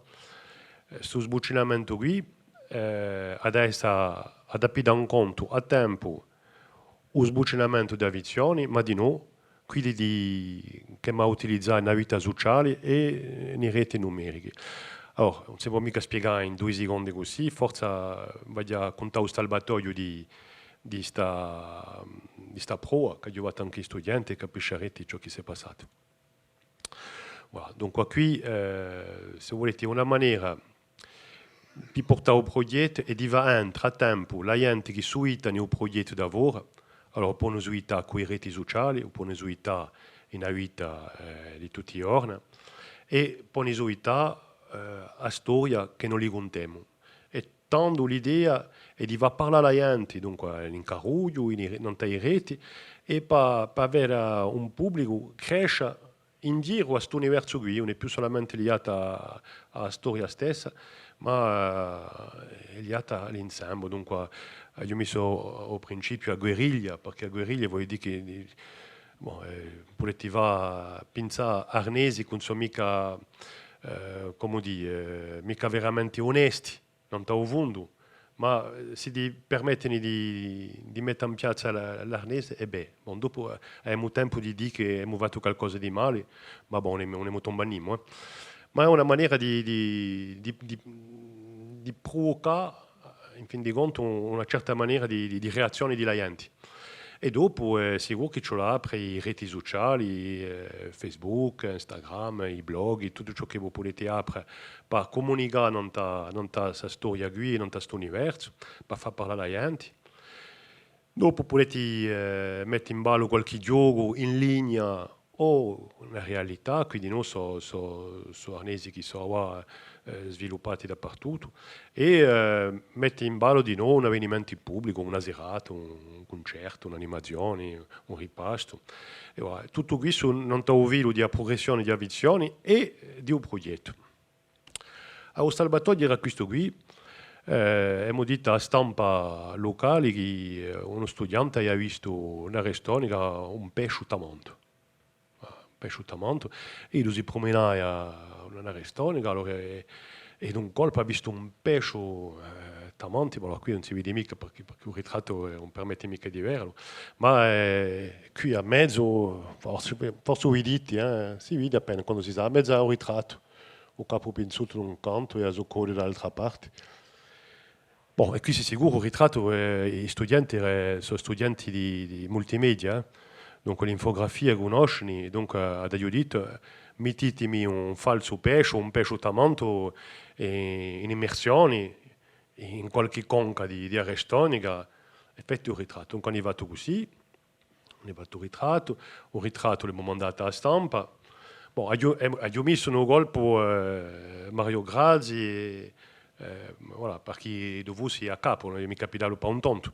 Eh, stu sbucinamentu quì, eh, hà da essa, hà da piglià in contu à tempu u sbucinamentu di a fizzioni, ma dinò quiddi di, ch'emu à utilizà in a vita suciali è in i reti numerichi. Allora, ùn si pò micca spiegà in dui sicondi cusì, forsa v'aghju à cuntà u stalvatoghju di, di sta, di sta prova, ch'aghju fattu ancu à i studienti, è capiscerete ciò chì s'hè passatu. Voilà, dunque quì, eh, s'è vulete, una manera di purtà u prughjettu è di fà entrà à tempu a ghjenti chì suitani u prughjettu da fora, allora ponu suità cù i reti suciali, o ponu suità in a vita, eh, di tutti i ghjorni, è ponu suità, eh, a storia chì no li cuntemu. È tandu l'idea hè di fà parlà a ghjenti, dunque, in carrughju, in i re-, nant'à i reti, è pà, pà avè un publicu crescia in ghjiru à st'universu quì, ùn hè più solamente liata à, à a storia stessa, ma, eh, hè liata à l'insemble. Dunque, aghju missu à u principiu a guerriglia, parchì a guerriglia vole dì chì, bon, eh, pudete fà pinsà arnesi chì ùn sò micca, eh, cumu dì, eh, micca veramente onesti, nant'à u fundu, ma, eh, s'iddi permettenu di, di metta in piazza la, l'arnese, è bè, bon, dopu, eh, avemu tempu di dì chì emu fattu calcosa di mali, ma bon, ùn emu, ùn emu tomba nimu, eh. Ma hè una manera di, di, di, di, di pruvucà, in fin di contu, una certa manera di, di, di reazzioni di la ghjenti. È dopu, eh, sicuru chì ci vole à apre i reti suciali, eh, Facebook, Instagram, i blog, tuttu ciò chì vo pudete apre pà cumunicà nant'à, nant'à sta storia quì, nant'à st'universu, pà fà parlà a ghjenti. Dopu pudete, eh, mette in ballu qualchì ghjocu in linea o una realità, quì dinò sò, sò, sò arnesi chì sò avà, eh, sviluppati dapertuttu, è, eh, mette in ballu dinò un avvenimentu in publicu, una serata, un, un cuncertu, un'animazioni, un ripastu. È voilà, tuttu questu nant'à u filu di a prugrissioni di a fizzioni è di u prughjettu. Allora, u stalvatoghju era questu quì, eh, emu dittu à a stampa lucali chì, eh, unu studiante avia vistu in a Restonica un pesciu tamantu. Ah, un pesciu tamantu. È ellu si prumenaia in a Restonica, allora, è, è d'un colpu hà vistu un pesciu, eh, tamantu, ma allora quì ùn si vede micca parchì, parchì u ritrattu, eh, ùn permette micca di vederlu, ma, eh, quì à mezu, forse, forse u vidite, eh, si vede appena quandu si stà à mezu à u ritrattu. u capu pinzutu da un cantu è a so coda da l'altra parti. Bon, è quì hè sicuru u ritrattu, eh, i studienti, eh, sò studienti di, di multimedia, eh. Dunque l'infografia cunnoscini, dunque, eh, aghju dettu, eh, mittitimi un falsu pesciu, un pesciu tamantu, eh, in immersioni, in qualchì conca di, di a Restonica, è feti u ritrattu. Dunque, ani fattu cusì, ani fattu u ritrattu, u ritrattu l'emu mandatu à a stampa. Bon, aghju, em-, aghju missu in u colpu, eh, Mario Grazzi, eh, voilà, parchì iddu fussi à capu, ùn aghju micca piddatu pà un tontu.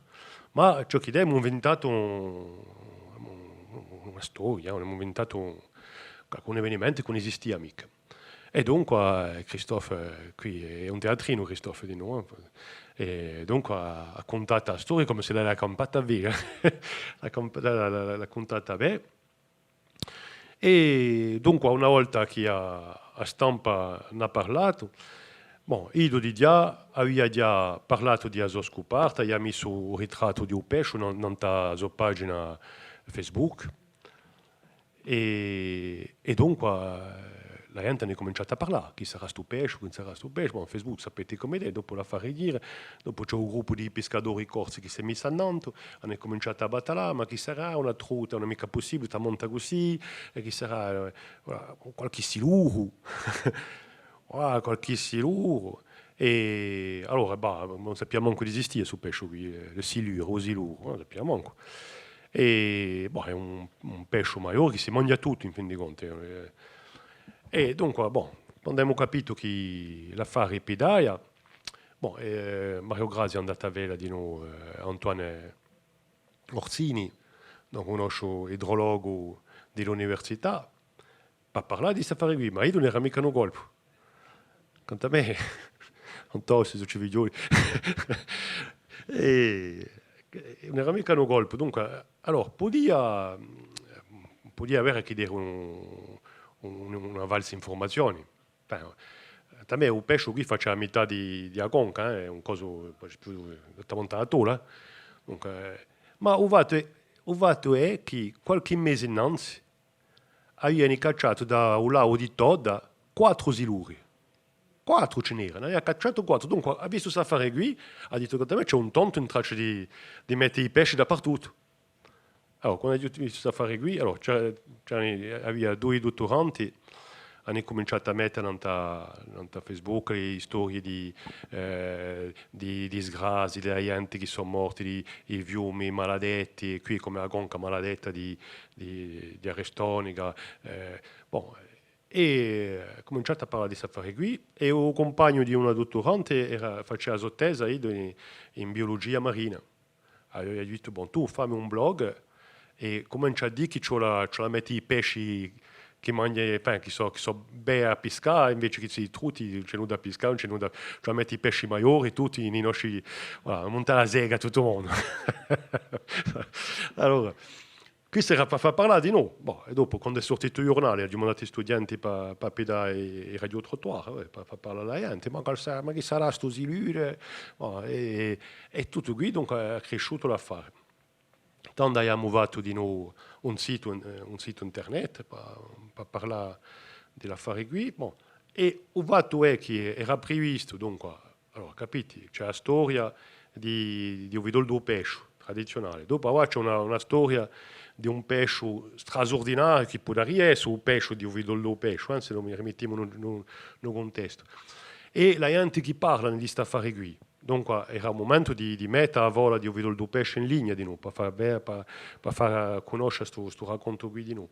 Ma ciò chì emu inventatu un, un, una storia, emu inventatu un, un evenimenti chì ùn esistia micca. È dunque, eh, Christophe, eh, quì hè un teatrinu, Christophe, di noi, eh. È dunque hà, hà cuntatu a storia cum'è s'ella era campata vera. L'hà camp-, l'hà, l'hà, l'hà, l'hà cuntata bè. È dunque, una volta chì a, a stampa n'hà parlatu, bon, iddu digià avia digià parlatu di a so scuparta, avia missu u ritrattu di u pesciu nan-, nant'à a so pagina Facebook. È, è dunque, eh, a ghjente ani cuminciatu à parlà, chì sarà stu pesciu, chì sarà stu pesciu, bon, Facebook sapeti cum'ellu hè, dopu l'hà fattu ghjirà, dopu ci hè u gruppu di piscadori corsi chì s'hè missu annantu, ani cuminciatu à battallà, ma chì sarà una truta, ùn hè micca pussibuli, tamantu cusì, è chì sarà, eh, voilà, qualchì siluru, voilà, qualchì siluru. È allora, bah, ùn sapia mancu ch'esistia stu pesciu quì, eh, le silure, u siluru, ùn sapia mancu. È, bah, hè un, un pesciu maiò chì si manghja tuttu, in fin di contu, eh. È dunque, bon, quandu emu capitu chì l'affari pidaia, bon, eh, Mario Grazzi hè andatu à veda dinò, eh, Antoine Orsini, dunque, u nostru idrologu di l'università, pà parlà di st'affari quì, ma iddu ùn era micca in u colpu. Quant'à mè, Antò, sò figlioli. È, è ùn era micca in u colpu. Dunque, allora, pudia, pudia avè chì era un, un, una falsa infurmazioni. Bè, tant'è u pesciu quì face a mità di, di a conca, eh, hè un cosu, più, tamantu à a tola. Dunque, eh, ma u fattu hè, u fattu hè chì qualchì mesi innanzi, aviani cacciatu da u lagu di Todda quattru siluri. Quattru ci n'erani, avia cacciatu quattru. Dunque, hà vistu st'affari quì, hà dittu: «Quant'à mè ci hè un tontu in traccia di, di mette i pesci dapertuttu.» Allora, quandu aghju vistu st'affari quì, allora, c'era, c'erani, avia dui dutturanti, ani cuminciatu à mette nant'à, nant'à Facebook i storii di, eh, di, di disgrazii, di ghjenti chì sò morti, di, i fiumi maladetti, quì cum'è a conca maladetta di, di, di a Restonica, eh, bon, è cuminciatu à parlà di st'affari quì, è u cumpagnu di una dutturante era, facia a so tesa, iddu, in, in biulugia marina. Allora aghju dittu: «Bon, tù fammi un blog è cumencia à dì chì ci vole à, ci vole à mette i pesci chì manghja, enfin, chì sò, chì sò bè à piscà, invece chì ci hè i truti, ùn ci hè nudda à piscà, ùn ci hè nudda, ci vole à mette i pesci maiori, tutti i nosci, voilà, monta a sega tuttu u mondu.» Allora, Questu era pà fà parlà dinò. Bon, è dopu, quandu hè surtitu u ghjurnali, aghju dumandatu à i studienti pà, pà piddà i, i radiotrottoir, eh, pà, pà fà parlà à a ghjenti, ma qual sa-, ma chì sarà stu silure? Bon, è, è tuttu quì, dunque, hè crisciutu l'affare. Tandu avemu fattu dinò un situ, eh, un situ internet pà, pà parlà di l'affari quì. Bon, è u fattu hè chì era privistu, dunque, allora, capiti? Ci hè a storia di, di u Vidolu di u Pesciu, tradiziunali. Dopu, avà, ci hè una, una storia di un pesciu strasurdinariu chì pudaria esse u pesciu di u Vidolu di u Pesciu, eh, s'è no mi rimittimu in u, in u, in u cuntestu. È a ghjenti chì parlani di st'affari quì. Dunque, era u mumentu di, di metta a fola di u Vidolu di u Pesciu in linea dinò, pà fà, pà, pà fà cunnosce stu, stu racontu quì dinò.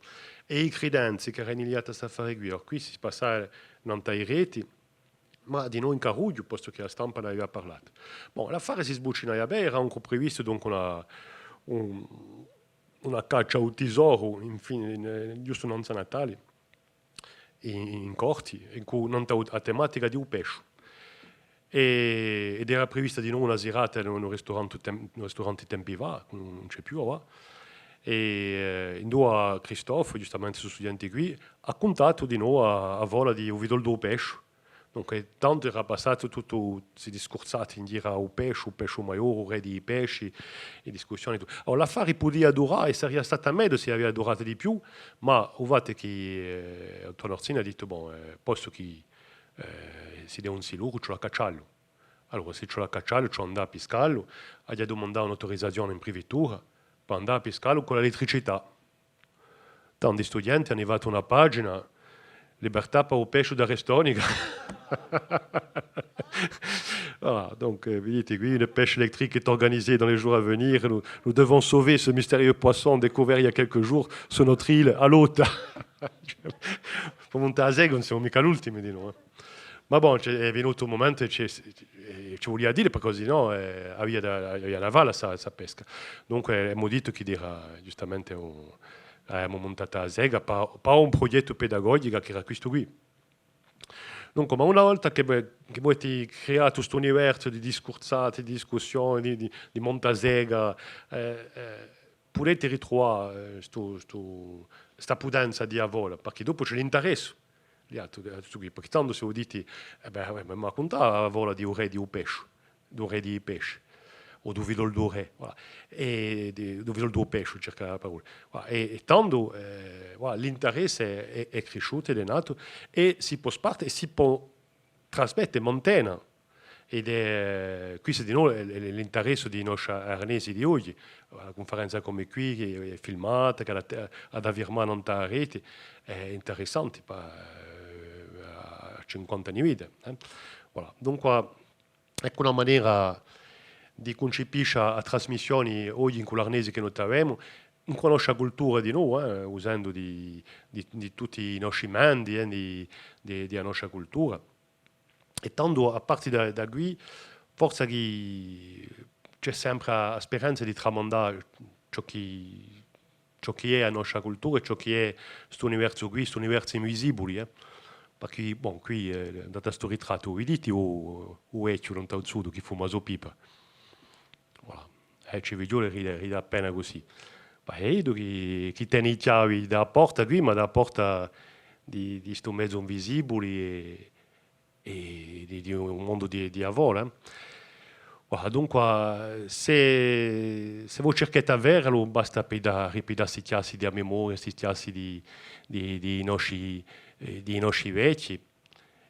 È i cridenzi chì erani liati à st'affari quì, allora, quì si passava nant'à i reti, ma dinò in carrughju, postu chì a stampa n'avia parlatu. Bon, l'affare si sbucinaia bè, era ancu privistu, dunque, una, un, una caccia à u tisoru, infine, in, ghjustu nanzu à Natali, in, in Corti, incù, nant'à u, a tematica di u pesciu. È, ed era privista dinò una sirata in un risturanti tem-, un risturanti tempi fà, ùn, ùn ci hè più avà. È, eh, induva Christophe, ghjustamenti stu studienti quì, hà cuntatu dinò a, a fola di u Vidolu di u Pesciu, Dunque, tandu era passatu tuttu sti discursati in ghjiru à u pesciu, u pesciu maiò, u rè di i pesci, e discussioni, tuttu. Allora, l'affari pudia durà, è saria stata megliu s'ellu avia duratu di più, ma u fattu hè chì, eh, Antoine Orsini hà dittu, bon, eh, postu chì Eh, s'iddu ùn si lora, ci vole à cacciallu. Allora, s'è ci vole à cacciallu, ci vole à andà à piscallu, aghju da dumandà un'auturizazione in prifettura, per andà à piscallu cù l'elettricità. Tandu i studienti anu fattu una pagina, Libertà per u pesciu da Restonica. Voilà, donc, euh, viditi quì, le pêche électrique est organisée dans les jours à venir. Nous, nous devons sauver ce mystérieux poisson découvert il y a quelques jours sur notre île, à l'Ota. Per muntà a sega, ùn simu micca l'ultimi, dinò, eh. Ma bon, ci hè, hè vinutu un mumentu è ci, è ci vulia à dilla, perchè sinnò, eh, avia da, avia da falla sta, sta pesca. Dunque, emu dittu chì era ghjustamente un, avemu muntatu a sega pà, pà un prughjettu pedagogicu chì era questu quì. Dunque, ma una volta chì vo-, chì vo avete creatu st'universu di discursate, di discussioni, di, di, di montasega, eh, eh, pudete ritruvà, eh, stu, stu, sta pudenza di a fola, perchè dopu ci hè l'interessu. Li altri, eh, stu quì, perchè tandu s'è vo diti, eh bè, eh, m'hà cuntatu a fola di u rè di u pesciu, di u rè di i pesci, o di u fiddolu di u rè, voilà. È di, di u fiddolu di u pesciu, circa a parolla. Voilà. È, è tandu, eh, voilà, l'interessu hè, hè, hè crisciutu ed hè natu, è si pò sparte, è si pò trasmette, mantene. Ed hè, questu dinò hè, hè l'interessu di i nosci arnesi di oghje. Una cunferenza cum'è quì, chì hè filmata, chì hà da, hà da firmà nant'à a rete, hè interessante, pà, eh, à cinquanta anni di vita, eh. Voilà. Dunque, eccu una manera di cuncipisce a, a trasmissione oghje incù l'arnesi chì no t'avemu, incù a noscia cultura dinò, eh, usendu di, di, di tutti i nosci mendi, eh, di, di, di a noscia cultura. È tandu, à parte da, da quì, forse chì ci hè sempre a, a speranza di tramandà ciò chì, ciò chì hè a noscia cultura è ciò chì hè st'universu quì, st'universu invisibuli, eh. Perchè, bon, quì, eh, datu stu ritrattu, viditi u, u vechju, nant'à u zudu, chì fuma a so pipa. Voilà. Eh, ci figlioli ride, ride appena cusì. Ma hè iddu chì, chì tene i chjavi di a porta quì, ma di a porta di, di stu mezu invisibuli è, è di, di un mondu di, di a fola, eh. Voilà, dunque, s'è, s'è vo circhete à vede, allora basta piddà, ripiddà sti chjassi di a memoria, sti chjassi di, di, di i nosci, eh, di i nosci vechji.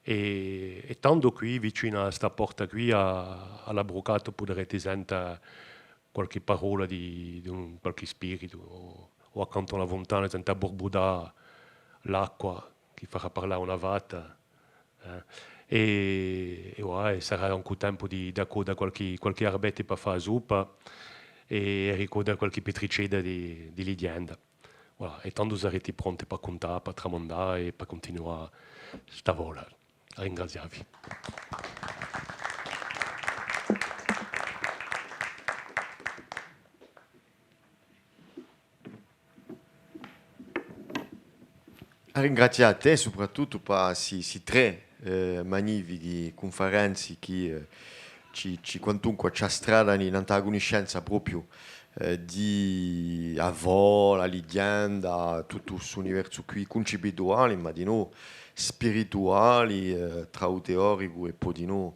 È, è tandu quì, vicinu à sta porta quì, à, à l'Abbrucatu, puderete sente qualchì parolla di, di un, qualchì spiritu, o, o accantu à una funtana, sente burbuddà l'acqua, chì farà parlà una fata, eh. È, è voilà, è sarà ancu tempu di, d'accodda qualchì, qualchì arbetta per fà a suppa, è ricodda qualchì pitricedda di, di lighjenda. Voilà, è tandu sarete pronti pà cuntà, pà tramandà è pà cuntinuà sta fola. À ringrazià vi. À ringrazià à tè, soprattuttu pà sti, sti trè, eh, magnifichi cunferenzi chì, eh, ci, ci, quantunque, ci astradani nant'à a cunniscenza propiu, eh, di a fola, a lighjenda, tuttu st'universu quì, cuncettuali, ma dinò spirituali, eh, trà u teoricu è po dinò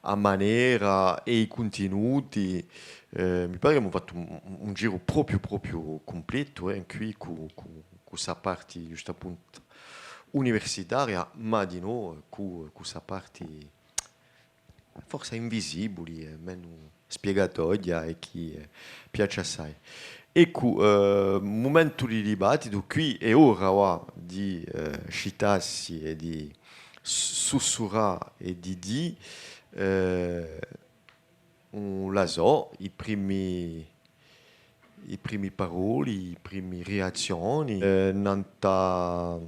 a manera è i cuntinuti. Eh, mi pare ch'avemu fattu un, un, un giru propiu, propiu cumpletu, eh, quì cù, cù, cù sta parti, ghjustappuntu, universitaria, ma dinò cù, cù sta parti forse invisibuli, eh, menu spiegatoghja è chì, eh, piace assai. Eccu, eh, mumentu di dibattitu, quì hè ora, và, di, eh, scitassi è di s-, sussurà è di dì, eh, ùn la sò, i primi, i primi paroli, i primi riazzioni, eh, nant'à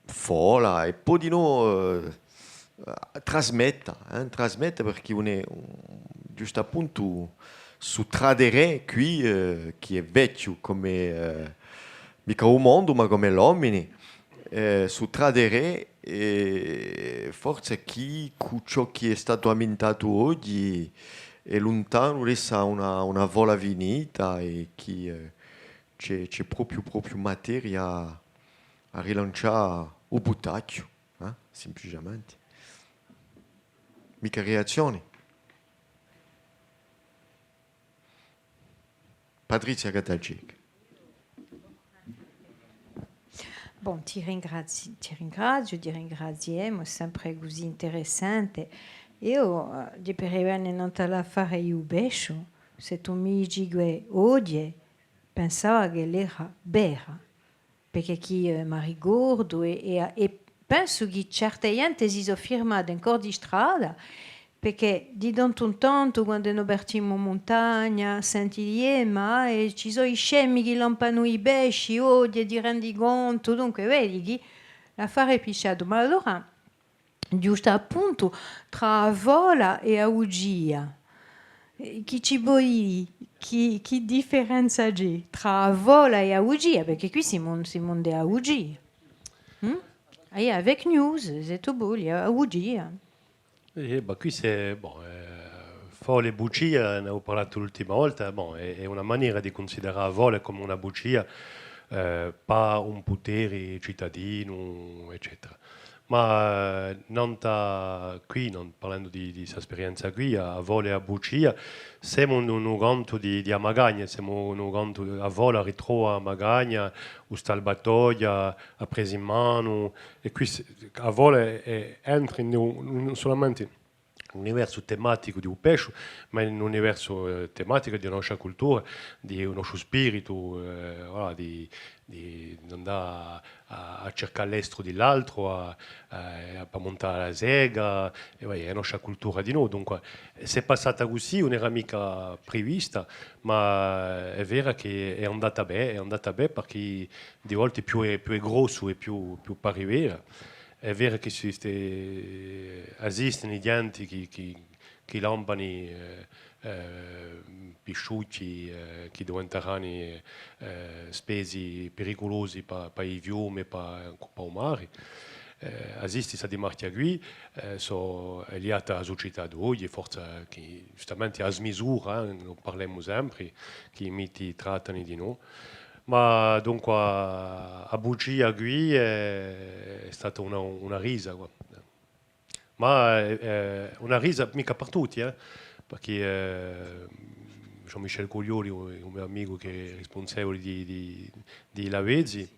fola, è po dinò, eh, trasmetta, eh, trasmetta perchè ùn hè, ghjustappuntu, stu traderè quì, eh, chì hè vechju cum'è, eh, micca u mondu, ma cum'è l'omini, eh, stu traderè, eh, forse chì cù ciò chì hè statu ammintatu oghji hè luntanu d'essa una, una fola finita è chì, eh, ci hè, ci hè propiu, propiu materia à rilancià u puttachju, eh, simpliciamenti. Micca riazzioni. Patrizia Gattaceca. Bon, ti ringrazi-, ti ringraziu, ti ringraziemu, hè sempre cusì interessante. Eiu, eh, di per vene nant'à l'affare di u pesciu, sè tù mi dici chì oghje, pensava ch'ella era vera, perchè chì, eh, m'arricordu è, è, è pensu chì certe ghjente si sò firmate in corsu di strada, perchè di tantu in tantu, quand'è no partimu in muntagna, senti dì, eh, ma, eh, ci sò i scemi chì lampanu i pesci, oghje, ti rendi contu, dunque, vedi chì l'affare hè pisciatu. Ma allora, ghjustu appuntu, trà a fola è a bugia, eh, chì ci poi dì, chì, chì differenza ci hè trà a fola è a bugia? Perchè quì simu, simu in a bugia. Mm? È a fake news, sè tù voli, a bugia. Eh, ma quì sè, bon, eh, fola è bugia, n'avemu parlatu l'ultima volta, bon, hè, hè una manera di cunsiderà a fola cum'è una bugia, eh, pà un puteri citadinu, eccetera. Ma, eh, nant'à quì, nant'à, parlendu di, di sta sperienza quì, a, a fola è a bugia, semu in un, un cantu di, di a magagna, semu in un cantu, a fola ritrova a magagna, u stalvatoghju, a presa in manu, è quì s-, a fola hè, hè, entra in un, un, solamente un universu tematicu di u pesciu, ma in un universu, eh, tematicu di a nostra cultura, di u nostru spiritu, eh, voilà, di, di, d'andà à, à, à circà l'estru di l'altru, à, à, à, pà muntà à a sega, è, voilà, hè a nostra cultura di noi. Dunque, s'hè passata cusì, ùn era micca privista, ma hè vera chì hè andata bè, hè andata bè perchè di volte più hè, più hè grossu è più, più pari vera. Hè vera chì esiste, esistenu ghjenti chì, chì, chì lampanu, eh, eh, pisciucci, eh, chì diventaranu, eh, spezii periculusi pà, pà i fiumi, pà, pà u mari. Eh, esisti sta dimarchja quì, eh, sò, hè liata à a sucità d'oghje, forse chì, ghjustamente, à a smisura, eh, ne parlemu sempre, chì i miti trattanu di noi. Ma dunque, a bugia quì hè, hè stata una, una risa, quà. Ma, eh, eh, una risa micca per tutti, eh, perchè, eh, Jean-Michel Coglioli, un, un me amicu chì hè rispunsevuli di, di, di l'Avezzi,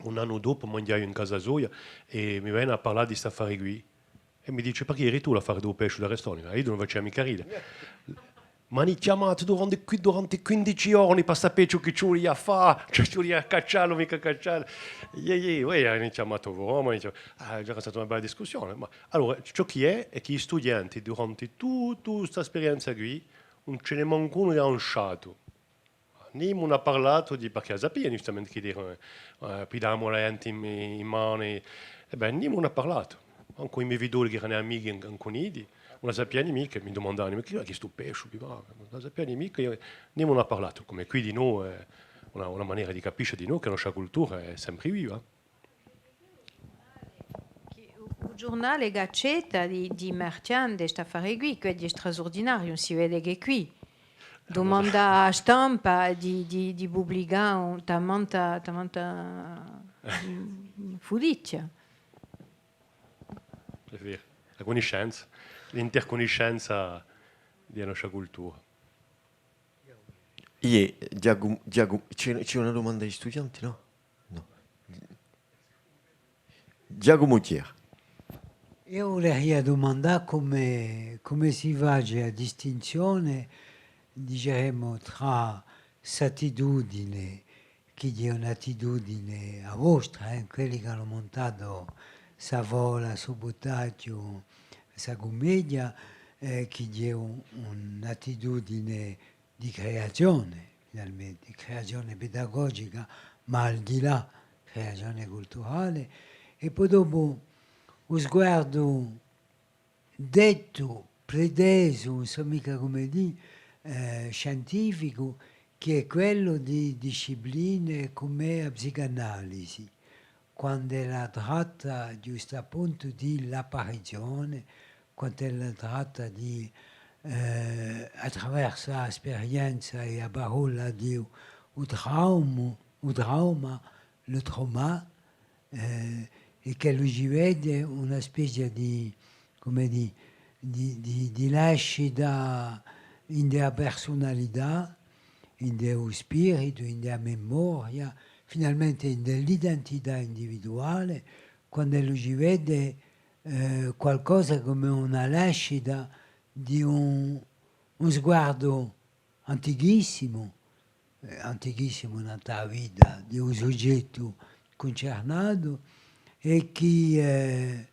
un annu dopu manghjaiu in casa soia è mi vene à parlà di st'affari quì. È mi dice: «Perchè eri tù l'affari di u pesciu d'Arrestonica?» È eiu ùn facia micca ride. «M'ani chjamatu durante qui-, durante quindici ghjorni pà sapè ciò chì ci vulia à fà, ciò chì ci vulia à caccià, micca caccià.» Iè, iè, uè, ani chjamatu, m'ani chjamatu. Ah, era stata una bella discussione. Ma allora, ciò chì hè, hè chì i studienti, durante tutta sta sperienza quì, ùn ci n'hè mancu unu chì hà un sciatu. Nimu n'hà parlatu di, perchè a sapianu ghjustamente chì dì, eh, pigliamu a ghjente in, in manu, è bè, nimu n'hà parlatu. Ancu i me fiddoli chì eranu amichi an-, ancu iddi, ùn a sapianu micca, mi dumandavanu: «Ma chì hè stu pesciu quì?» Ùn a sapianu micca, nimu n'hà parlatu. Cum'è quì di noi, eh, una, una manera di capisce di noi chì a nostra cultura hè sempre viva. Chì u, u ghjurnale Gazzetta di, di Marchand, st'affare quì, chì hè strasurdinariu, ùn si vede chè quì. Dumanda à a stampa di, di, di publicà un, tamanta, tamanta, mm, fudichja. Hè vera. A cunniscenza, l'intercunniscenza di a nostra cultura. Iè, Ghjacu-, Ghjacu-, ci hè, ci hè una dumanda di studianti, nò? Nò. Ghjacumu Thiers. Eiu vuleria dumandà cumu, cumu si face a distinzione, diceremu, trà st'attitudine, chì hè un'attitudine a vostra, eh, quelli chì anu muntatu sta fola, stu buttaghju, sta cummedia, eh, chì hè un, un'attitudine di creazione, finalmente, creazione pedagogica, ma al di là, creazione culturale, è po dopu u sguardu dettu, pretesu, ùn sò micca cumu dì, eh, scientificu, chì hè quellu di discipline cum'è a psicanalisi, quand'ella tratta ghjustappuntu di l'apparizione, quand'ella tratta di, eh, attraversu a sperienza è a parolla di u, u traumu, u trauma, le trauma, eh, è ch'ellu ci vede una spezia di, cumu dì, di, di, di nascita indè a persunalità, indè u spiritu, indè a memoria, finalmente in l'identità individuale, quand'ellu ci vede, eh, qualcosa cum'è una lascita di un, un sguardu antichissimu, eh, antichissimu nant'à a vita di u sughjettu cuncernatu, è chì, eh,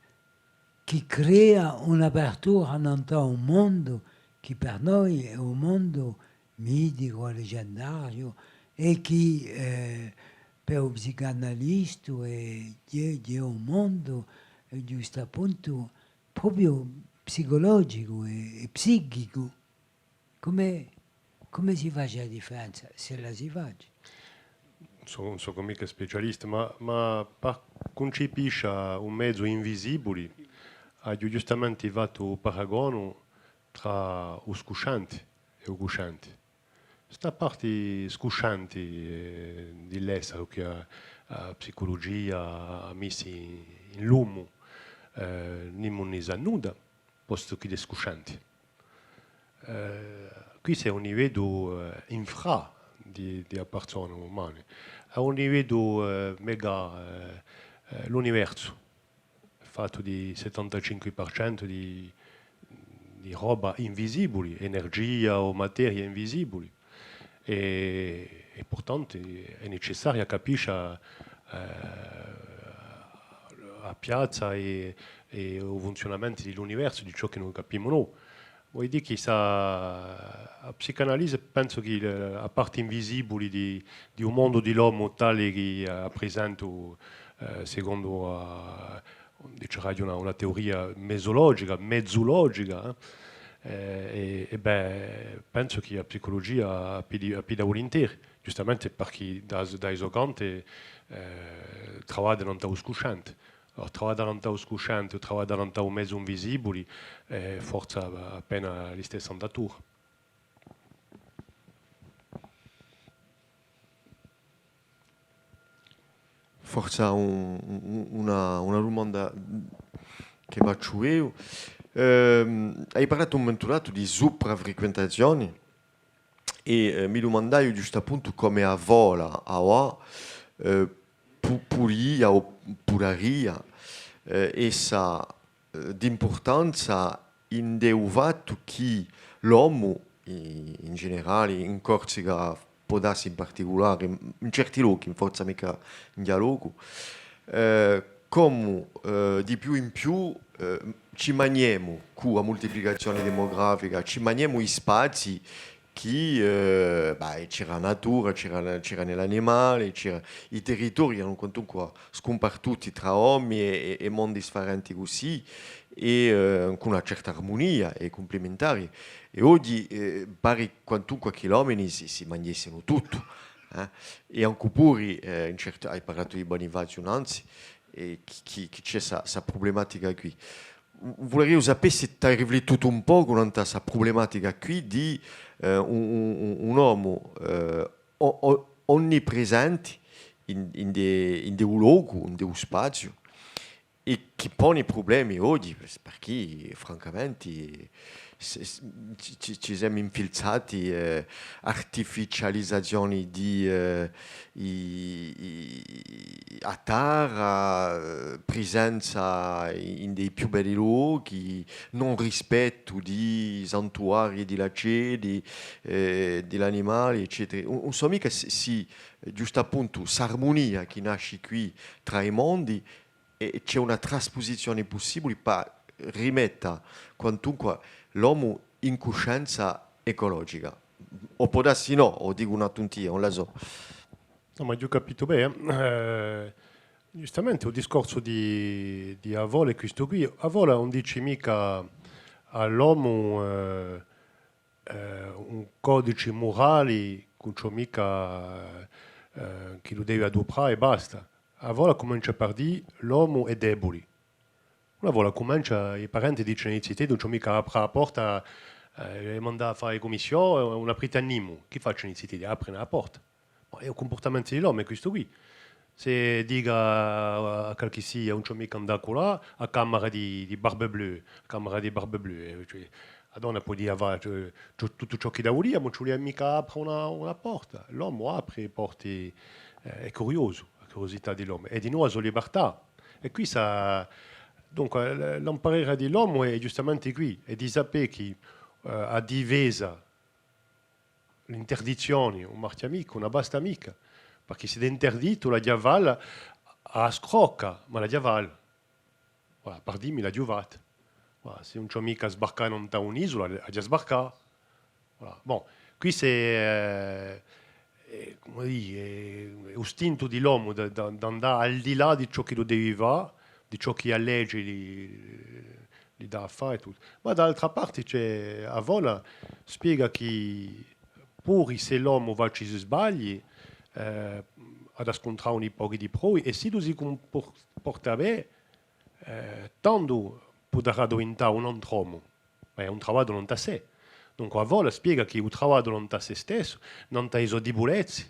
chì crea un'apertura nant'à un mondu chì per noi hè un mondu miticu è leggendariu, è chì, eh, per u psicanalistu hè, hè, hè un mondu, eh, ghjustappuntu, propiu psicologicu è, è psichicu. Cumu, cumu si face a differenza, s'ella si face? Ùn sò, ùn sò micca specialista, ma, ma par cuncepiscia un mezu invisibuli, aghju ghjustamenti fattu u paragonu trà u scuscianti è u cuscianti. Sta parti scuscianti, eh, di l'esseri chì a, a psiculugia hà missu in, in lumu, eh, nimu ni sà nudda, postu chì hè scuscianti. Eh, quì sè à un liveddu, eh, infra di, di a parsona umana, à un liveddu, eh, mega, eh, eh, l'universu, fattu di settantacinque per centu di, di roba invisibuli, energia o materia invisibuli. È, è purtantu hè necessariu à capiscia, eh, a piazza è, è u funziunamentu di l'universu, di ciò chì no capimu noi. Vole dì chì sta, a psicanalisi, pensu chì, eh, a parti invisibuli di, di u mondu di l'omu tali chì, eh, a prisentu, eh, secondu a, diceraghju una, una teoria mesologica, mezulogica, eh, eh, è, è bè, pensu chì a psiculugia a pidi, a pida vulinteri, ghjustamenti parchì da, da i so canti, eh, travadda nant'à u scuscianti. Allora, travaddà nant'à u scuscianti o travaddà nant'à u mezu invisibuli, eh, forza appena listessa andatura. Forza un, un, una, una dumanda chì facciu eiu. Ehm, ai parlatu un mumentu datu di suprafriquentazioni è, eh, mi dumandaiu ghjustappuntu comu a fola avà, eh, pu-, pudia o pudaria, eh, essa, eh, d'impurtanza ind'è u fattu chì l'omu, in, in generali, in Corsica pò dassi in particulari, in certi lochi, forza micca in dialogu, eh, comu, eh, di più in più, eh, ci magnemu, cù a multiplicazioni demografica, ci magnemu i spazii chì, eh, bah, c'era a natura, c'era, c'erani l'animali, c'era, i territorii erani quantunqua scumpartuti trà omi è, è, è mondi sfarenti cusì, è, eh, cù una certa armunia è cumplementari. È oghji, eh, pari quantunqua chì l'omini si, si manghjessinu tuttu, eh. È ancu puru, eh, in certi, ai parlatu di Bunifaziu nanzi, è chì, chì, chì ci hè sta, sta prublematica quì. Vuleriu sapè s'è t'ai riflittutu un pocu nant'à sta prublematica quì di, eh, un, un, un, un omu, eh, o-, o-, onnipresenti in, ind'è, ind'è u locu, ind'è u spaziu, è chì poni prublemi oghji, parchì francamenti s-, s-, ci, ci, ci semu infilzati, eh, artificializazioni di, eh, i, i, a tarra, eh, prisenza in di i più belli lochi, non rispettu di i santuarii, di l'acedi, eh, di l'animali, eccetera. Ùn, ùn sò micca sì, sì, eh, ghjustappuntu, s'armunia chì nasci quì trà i mondi, è ci hè una traspusizioni pussibuli pà rimetta quantunqua l'omu in cuscenza ecologica. O pò dassi nò, o dicu una tuntia, ùn la sò. Nò, ma aghju capitu bè, eh. Ghjustamenti, u discorsu di, di a fola hè quistu quì. A fola ùn dici micca à l'omu, eh, eh, un codici murali, ch'ùn ci hè micca, eh, chì lu devi aduprà è basta. A fola cumencia par dì l'omu hè debuli. Una fola cumencia, i parenti dicenu à i ziteddi, ùn ci hè micca à apra a porta, eh, è mandà à fà e cummissiò, ùn apriti à nimu. Chì facenu i ziteddi? Aprinu a porta. Ma hè u cumpurtamentu di l'omu, hè quistu quì. S'e dicu à, à qualchissia, ùn ci hè micca à andà culà, a camera di, di Barbe Bleue, a camera di Barbe Bleue, eh, cioè, a donna pudia fà, cioè, ciò, tuttu ciò ch'ella vulia, ma ùn ci vulia micca apra una, una porta. L'omu apri e porti, Eh, hè curiosu, a curiosità di l'omu. È dinò a so libertà. È quì s'hà, dunque, l-, l'amparera di l'omu hè ghjustamenti quì, hè di sapè chì, eh, a difesa, l'interdizzioni, ùn marchja micca, ùn basta micca, parchì s'eddu hè interdittu, l'aghju da fà à a scrocca, ma l'aghju da fà. Voilà, par dì mi l'aghju fattu. Voilà, s'e ùn ci hè micca à sbarcà nant'à un'isula, aghju da sbarcà. Voilà. Bon, quì s'hè, eh, eh, cumu dì, hè, hè u stintu di l'omu da, da, d'andà al di là di ciò ch'ellu devi fà, di ciò chì a legi li, li dà à fà è tuttu. Ma da l'altra parti ci hè, a fola spiega chì puru s'è l'omu faci i sbagli, eh, hà da scuntrà uni pochi di provi, è s'ellu si cumpor-, porta bè, eh, tandu pudarà diventà un antru omu, ma hè un travaddu nant'à sè. Dunque, a fola spiega chì u travaddu nant'à sè stessu, nant'à i so dibulezzi,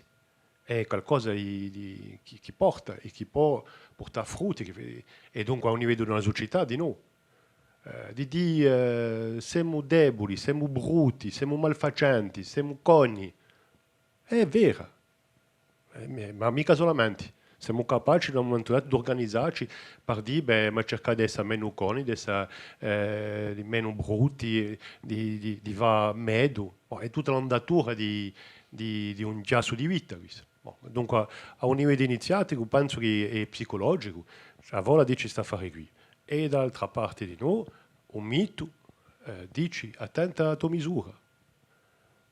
hè qualcosa di, di, chì, chì porta è chì pò purtà frutti, chì, è dunque à u liveddu di una sucità, dinò, eh, di dì, eh, semu debuli, semu brutti, semu malfacenti, semu coni. Hè vera. Eh, ma, ma micca solamente. Semu capaci da un mumentu datu d'urganizzacci par dì, bè, ma circà d'essa menu coni, d'essa, eh, di menu brutti, di, di, di fà medu. Bon, hè tutta l'andatura di, di, di un chjassu di vita, quessa. Bon, dunque, à un liveddu iniziaticu, pensu chì hè psicologicu, a fola dici st'affari quì. È da l'altra parti dinò, u mitu, eh, dici, attenta à a to misura.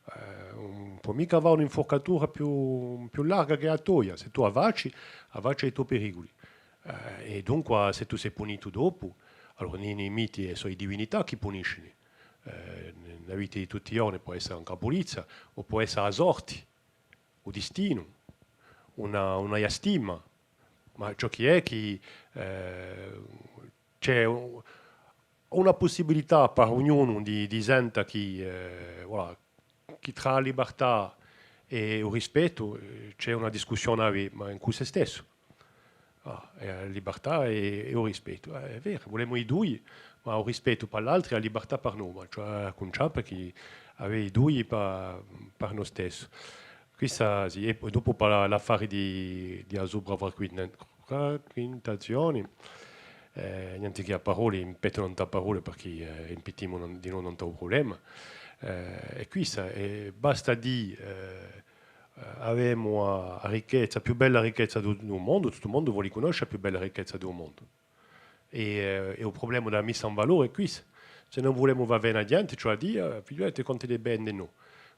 Eh, ùn pò micca avè un'infurcatura più, più larga chè a toia. S'è tù a faci, a faci hà i to periculi. Eh, è dunque, s'è tù sì punitu dopu, allora, in i, in i miti, eh, sò i divinità chì puniscini. Eh, in a vita di tutti i ghjorni pò essa ancu a pulizza, o pò essa a sorti, u distinu, una, una ghjastima. Ma ciò chì hè chì, eh, ci hè u-, una pussibilità par ognunu di, di senta chì, eh, voilà, chì trà a libertà è u rispettu, eh, ci hè una discussione à avè, ma incù sè stessu. Ah, è a libertà è, è u rispettu. Eh, hè veru, vulemu i dui, ma u rispettu par l'altri è a libertà par noi, ma ci hè à cuncià parchì avè i dui pa-, par noi stessi. Quessa, sì, è po dopu par la, l'affari di, di a suprafrequin-, frequentazioni, eh, nienti chè à parolle, impettu nant'à parolle, parchì, eh, impittimu nan-, dinò nant'à u prublema. Eh, è quissa, eh, basta dì, eh, eh, avemu a, a ricchezza, a più bella ricchezza di u, di u mondu, tuttu u mondu voli cunnosce a più bella ricchezza di u mondu. È, eh, è u prublema di a missa in valore hè quissa. S'è no vulemu fà vena à a ghjente, ci hè à dì, eh, fighjuleti quantu hè bè, nò.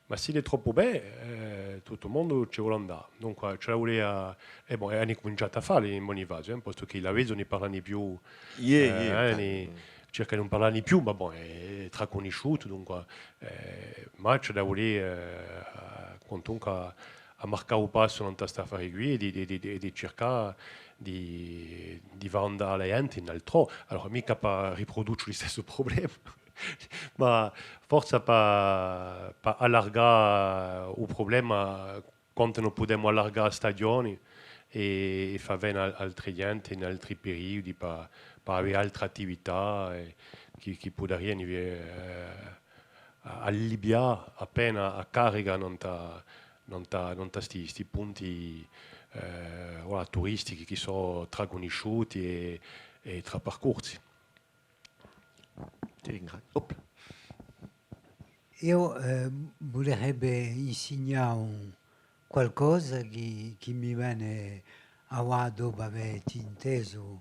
Ma s'ellu hè troppu bè, eh, tuttu u mondu ci voli andà. Dunque, ci hè da vulè, eh, è bon, è ani cuminciatu à falli in Bunifaziu, eh, postu chì l'Avezu ùn ni parla più, iè, eh, iè, ani, circa di ùn parlà più, ma bon, hè, hè tracunnisciutu, dunque, eh, ma ci hè da vulè, eh, quantunque à, à marcà u passu nant'à st'affari quì è di, di, di, di, di circà di, di fà andà a ghjente in altrò. Allora, micca pà ripruduce u listessu prublema, ma forse pà, pà allargà u prublema quantu no pudemu allargà a stagioni è, è fà vena al-, altre ghjente in altri periodi pà, pà avè altre attività, eh, chì, chì pudariani, eh, a-, allibbià appena a carica nant'à, nant'à, nant'à sti, sti punti, eh, voilà, turistichi chì sò tracunnisciuti è, è traparcursi. Ti ringraziu. Op. Eiu, eh, vulerebbe insignà un, qualcosa chì, chì mi vene avà dopu avè intesu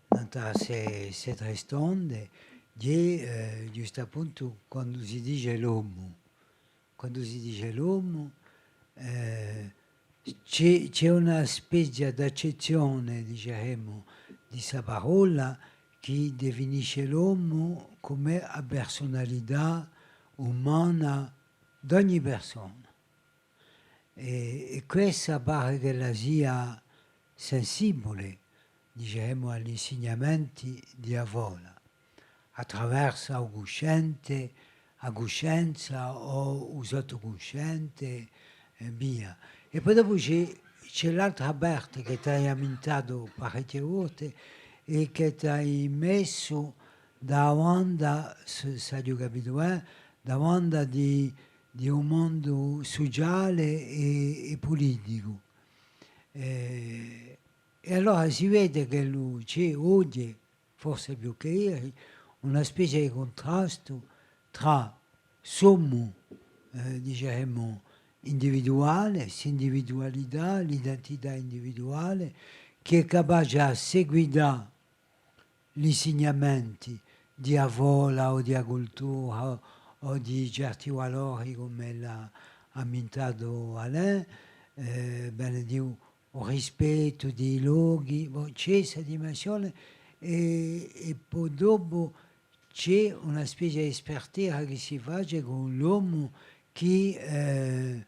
nant'à ste, ste trè stonde, hè, eh, ghjustappuntu quandu si dice l'omu. Quandu si dice l'omu, eh, ci hè, ci hè una spezia d'accezzione, diceremu, di sta parolla chì definisce l'omu cum'è a persunalità umana d'ogni persona. È, è quessa pare ch'ella sia sensibule, diceremu, à l'insignamenti di a fola, attraversu u cusciente, a cuscenza o u sottucusciente, è via. È po dopu ci hè, ci hè l'altra parte chì t'ai ammintatu parechje volte è chì t'ai messu da a banda, s-, s'aghju capitu bè, da a banda di, di u mondu suciale è, è puliticu. Eh, è allora si vede chì ci hè oghje, forse più chè eri, una spezia di cuntrastu trà s'omu, eh, diceremu, individuale, s'individualità, l'identità individuale, chì hè capace à seguità l'insignamenti di a fola o di a cultura o di certi valori, cum'è l'hà ammintatu Alain, eh, vale à dì u rispettu di i lochi, bon, ci hè sta dimensione è, è po dopu ci hè una spezia di spartera chì si face cù l'omu chì, eh,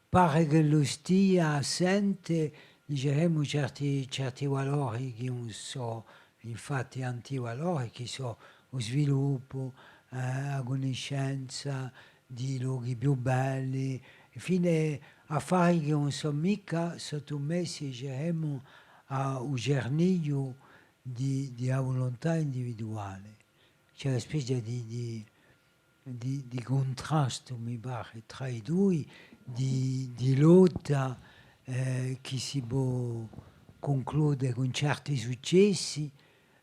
pare ch'ellu stia à sente, diceremu, certi, certi valori chì ùn sò infatti antivalori, chì sò u sviluppu, eh, a cunniscenza di lochi più belli, infine affari chì ùn sò micca sottumessi, diceremu, à u cernigliu di, di a vuluntà individuale. Ci hè una spezia di, di, di, di cuntrastu, mi pare, trà i dui, di, di lotta, eh, chì si pò cunclude cun certi successi,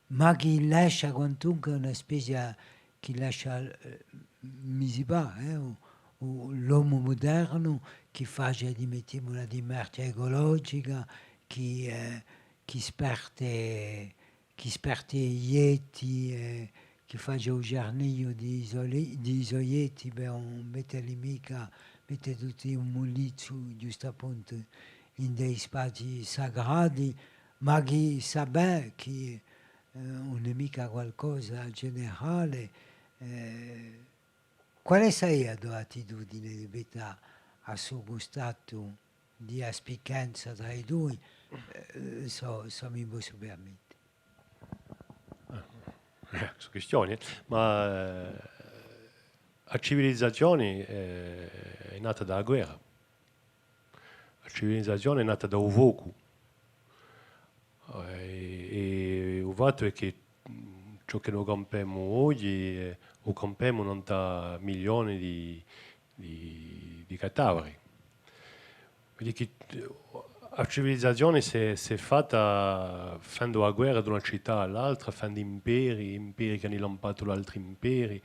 ma chì lascia quantunque una spezia, chì lascia, eh, mi si pare, eh, u, u, l'omu mudernu chì face, ammettimu, una dimarchja eculogica, chì, eh, chì sparte chì sparte i ghjetti, eh, chì face u cernigliu di i so li-, di i so ghjetti per ùn mette li micca, mette tutti in un mullizzu, ghjustappuntu, in dei spazii sacrati, ma chì sà bè chì, eh, ùn hè micca qualcosa generale, eh, Quale saria a to attitudine di pettu à, à stu custatu di a spiccanza trà i dui, eh, s'o, s'o mi possu permette? Eh, sò quistioni, eh. Ma, eh, a civilizazioni, eh, hè nata da a guerra. A civilizazioni hè nata da u focu. Eh, è, è u fattu hè chì, mm, ciò chì no campemu oghji, eh, u campemu nant'à milioni di, di, di cadaveri. Quindi chì, eh, a civilizazioni s'hè, s'hè fatta fendu a guerra d'una cità à l'altra, fendu imperi, imperi chì anu lampatu l'altri imperi,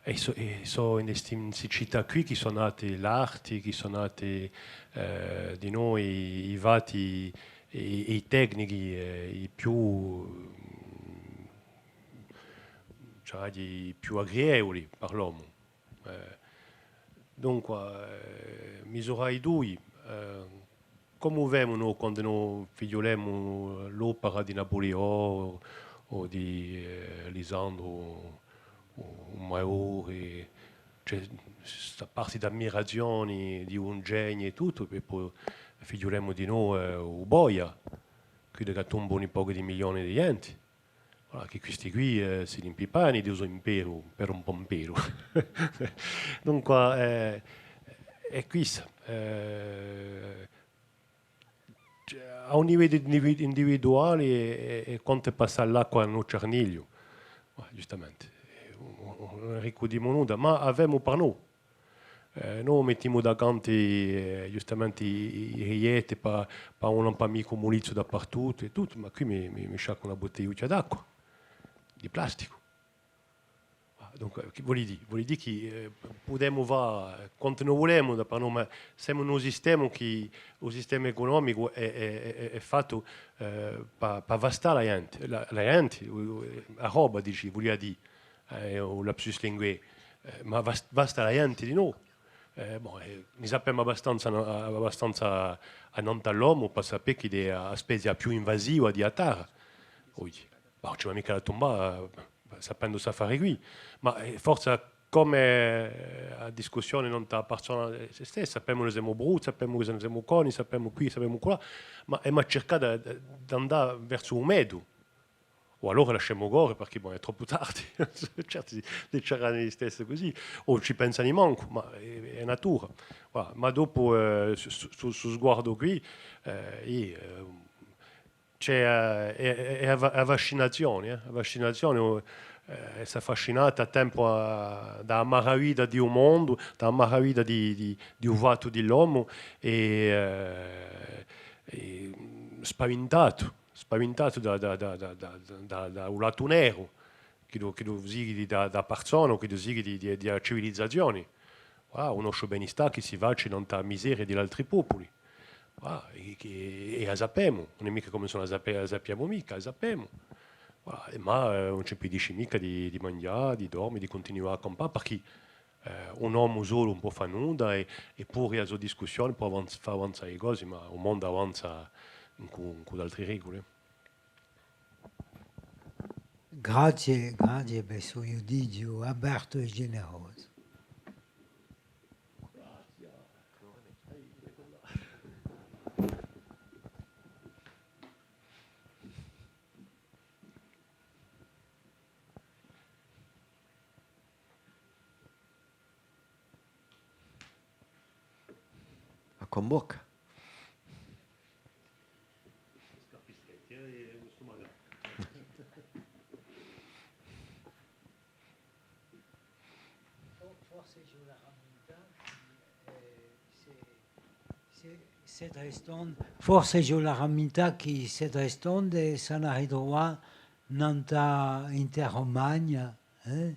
È sò, è sò in sti, in sti cità quì chì sò nati l'arti, chì sò nati, eh, dinò i, i fatti, i, i tecnichi, eh, i più, mm, cioè, i più agrievuli per l'omu. Eh, dunque, eh, misurà i dui, eh, Comu vemu no, quandu no fighjulemu l'opera di Napuliò o di, eh, Lisandru u, u Maiori, ci hè sta parti d'ammirazioni di un geniu è tuttu, è po fighjulemu dinò, eh, u boia, quiddu chì tumba un pocu di milioni di ghjenti. Voilà, chì quisti quì, eh, si l'impippani di u so imperu, per un po' imperu. Dunque, eh, hè quissa, eh, à un livellu indivi-, individuali hè, hè, hè quant'è passà l'acqua in u cernigliu. Eh, ghjustamente, eh, ùn, ùn, ùn ricudimu nudda, ma avemu per no. Eh, no mettimu davanti, eh, ghjustamente i, i, i righjetti pà, pà ùn lampà micca u mullizzu dapertuttu è tuttu, ma quì mi, mi, mi sciaccu una buttigliuccia d'acqua, di plasticu. Ah, dunque, chì voli dì? Voli dì chì, eh, pudemu fà, eh, quantu no vulemu, da per no, ma semu in un sistema chì, un sistema ecunomicu hè, hè, hè, hè, hè fattu, eh, pà, pà vastà a ghjenti, a, a ghjenti, u, u, a roba, dici, vulia dì, eh, u lapsus linguae, eh, ma vas-, vastà a ghjenti dinò. Eh, bon, eh, ni sapemu abbastanza, no, abbastanza annant'à l'omu, pà sapè chì hè a, a spezia più invasiva di a terra. Oghji. Ma ùn ci vole micca à tumbà, eh, sapendu st'affari quì. Ma, eh, forse cum'è, eh, a discussione nant'à a persona, eh, stessa, sapemu chì semu brutti, sapemu chì semu coni, sapemu quì, sapemu quallà, ma emu à circà d-, d-, d'andà versu u medu. O allora lasciemu corre, perchè, bon, hè troppu tardi. Certi si, si diciarani listessu cusì, o ci pensani mancu, ma hè, hè natura. Voilà. Ma dopu, eh, su, su, su, su sguardu quì, eh, i, eh, ci hè, eh, hè, hè, hè a fa-, a fascinazioni, eh, a fascinazioni, eh, s'hè affascinata à tempu, eh, da a maraviglia di u mondu, da a maraviglia di, di, di u fattu di l'omu, è, eh, è, mm, spavintatu, spavintatu da, da, da u latu neru, chì tù, chì tù sighi da, da parsona, chì tù sighi di, di, di a civilizazioni. Voilà, u nostru benistà chì si faci nant'à a miseria di l'altri populi. Voilà, è, è, è a sapemu, ùn hè micca cum'è s'ùn a sape-, a sappiamu micca, a sapemu. Voilà, è ma, eh, ùn ci impidisci micca di, di manghjà, di dormi, di cuntinuà à campà, perchè, eh, un omu solu ùn pò fà nunda è, è puru a so discussioni pò avanz-, fà avanzà i cosi, ma u mondu avanza incù, incù d'altri reguli. Grazie, grazie per stu ghjudiziu apertu è generosu. Acqua in bocca. Forse ci vole à ramintà chì, eh, se, se, se trè stonde, forse ci vole à ramintà chì se trè stonde s'anu à ritruvà nant'à Interromania, eh,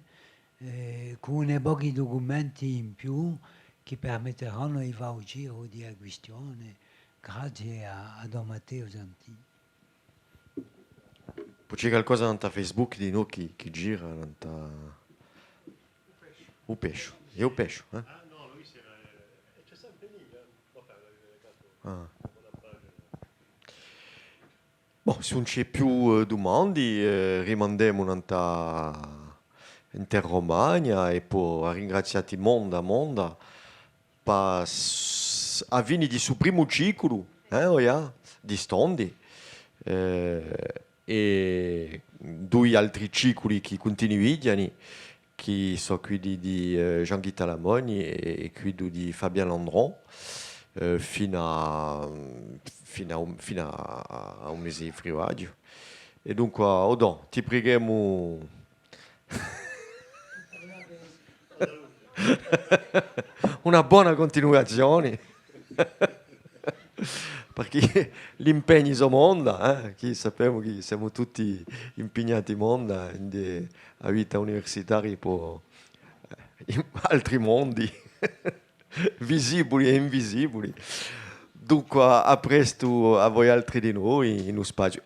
eh, cù un pocu di ducumenti in più chì permetteranu di fà u giru di a quistione, grazie à, à Don Matteu Santini. Po ci hè qualcosa nant'à Facebook dinò chì, chì gira, nant'à u pesciu. Hè u pesciu, eh? Ah. Bon, s'ùn ci hè più, eh, dumandi, eh, rimandemu nant'à Interromania è po à ringrazià ti monda, monda, pà s-, a fini di stu primu ciculu, eh, oià, di stondi, eh, è dui altri ciculi chì cuntinuighjani, chì sò quiddi di, eh, Jean-Guy Talamoni è, è quiddu di Fabien Landron, eh, finu à, finu à un, finu à, à u mesi di frivaghju. È dunqua, Odon, ti prighemu una bona cuntinuazioni, perchè l'impegni sò monda, eh, chì sapemu chì semu tutti impignati monda in a vita universitaria, po, eh, in altri mondi, visibuli è invisibuli. Dunqua, à prestu à voi altri dinò in u spaziu.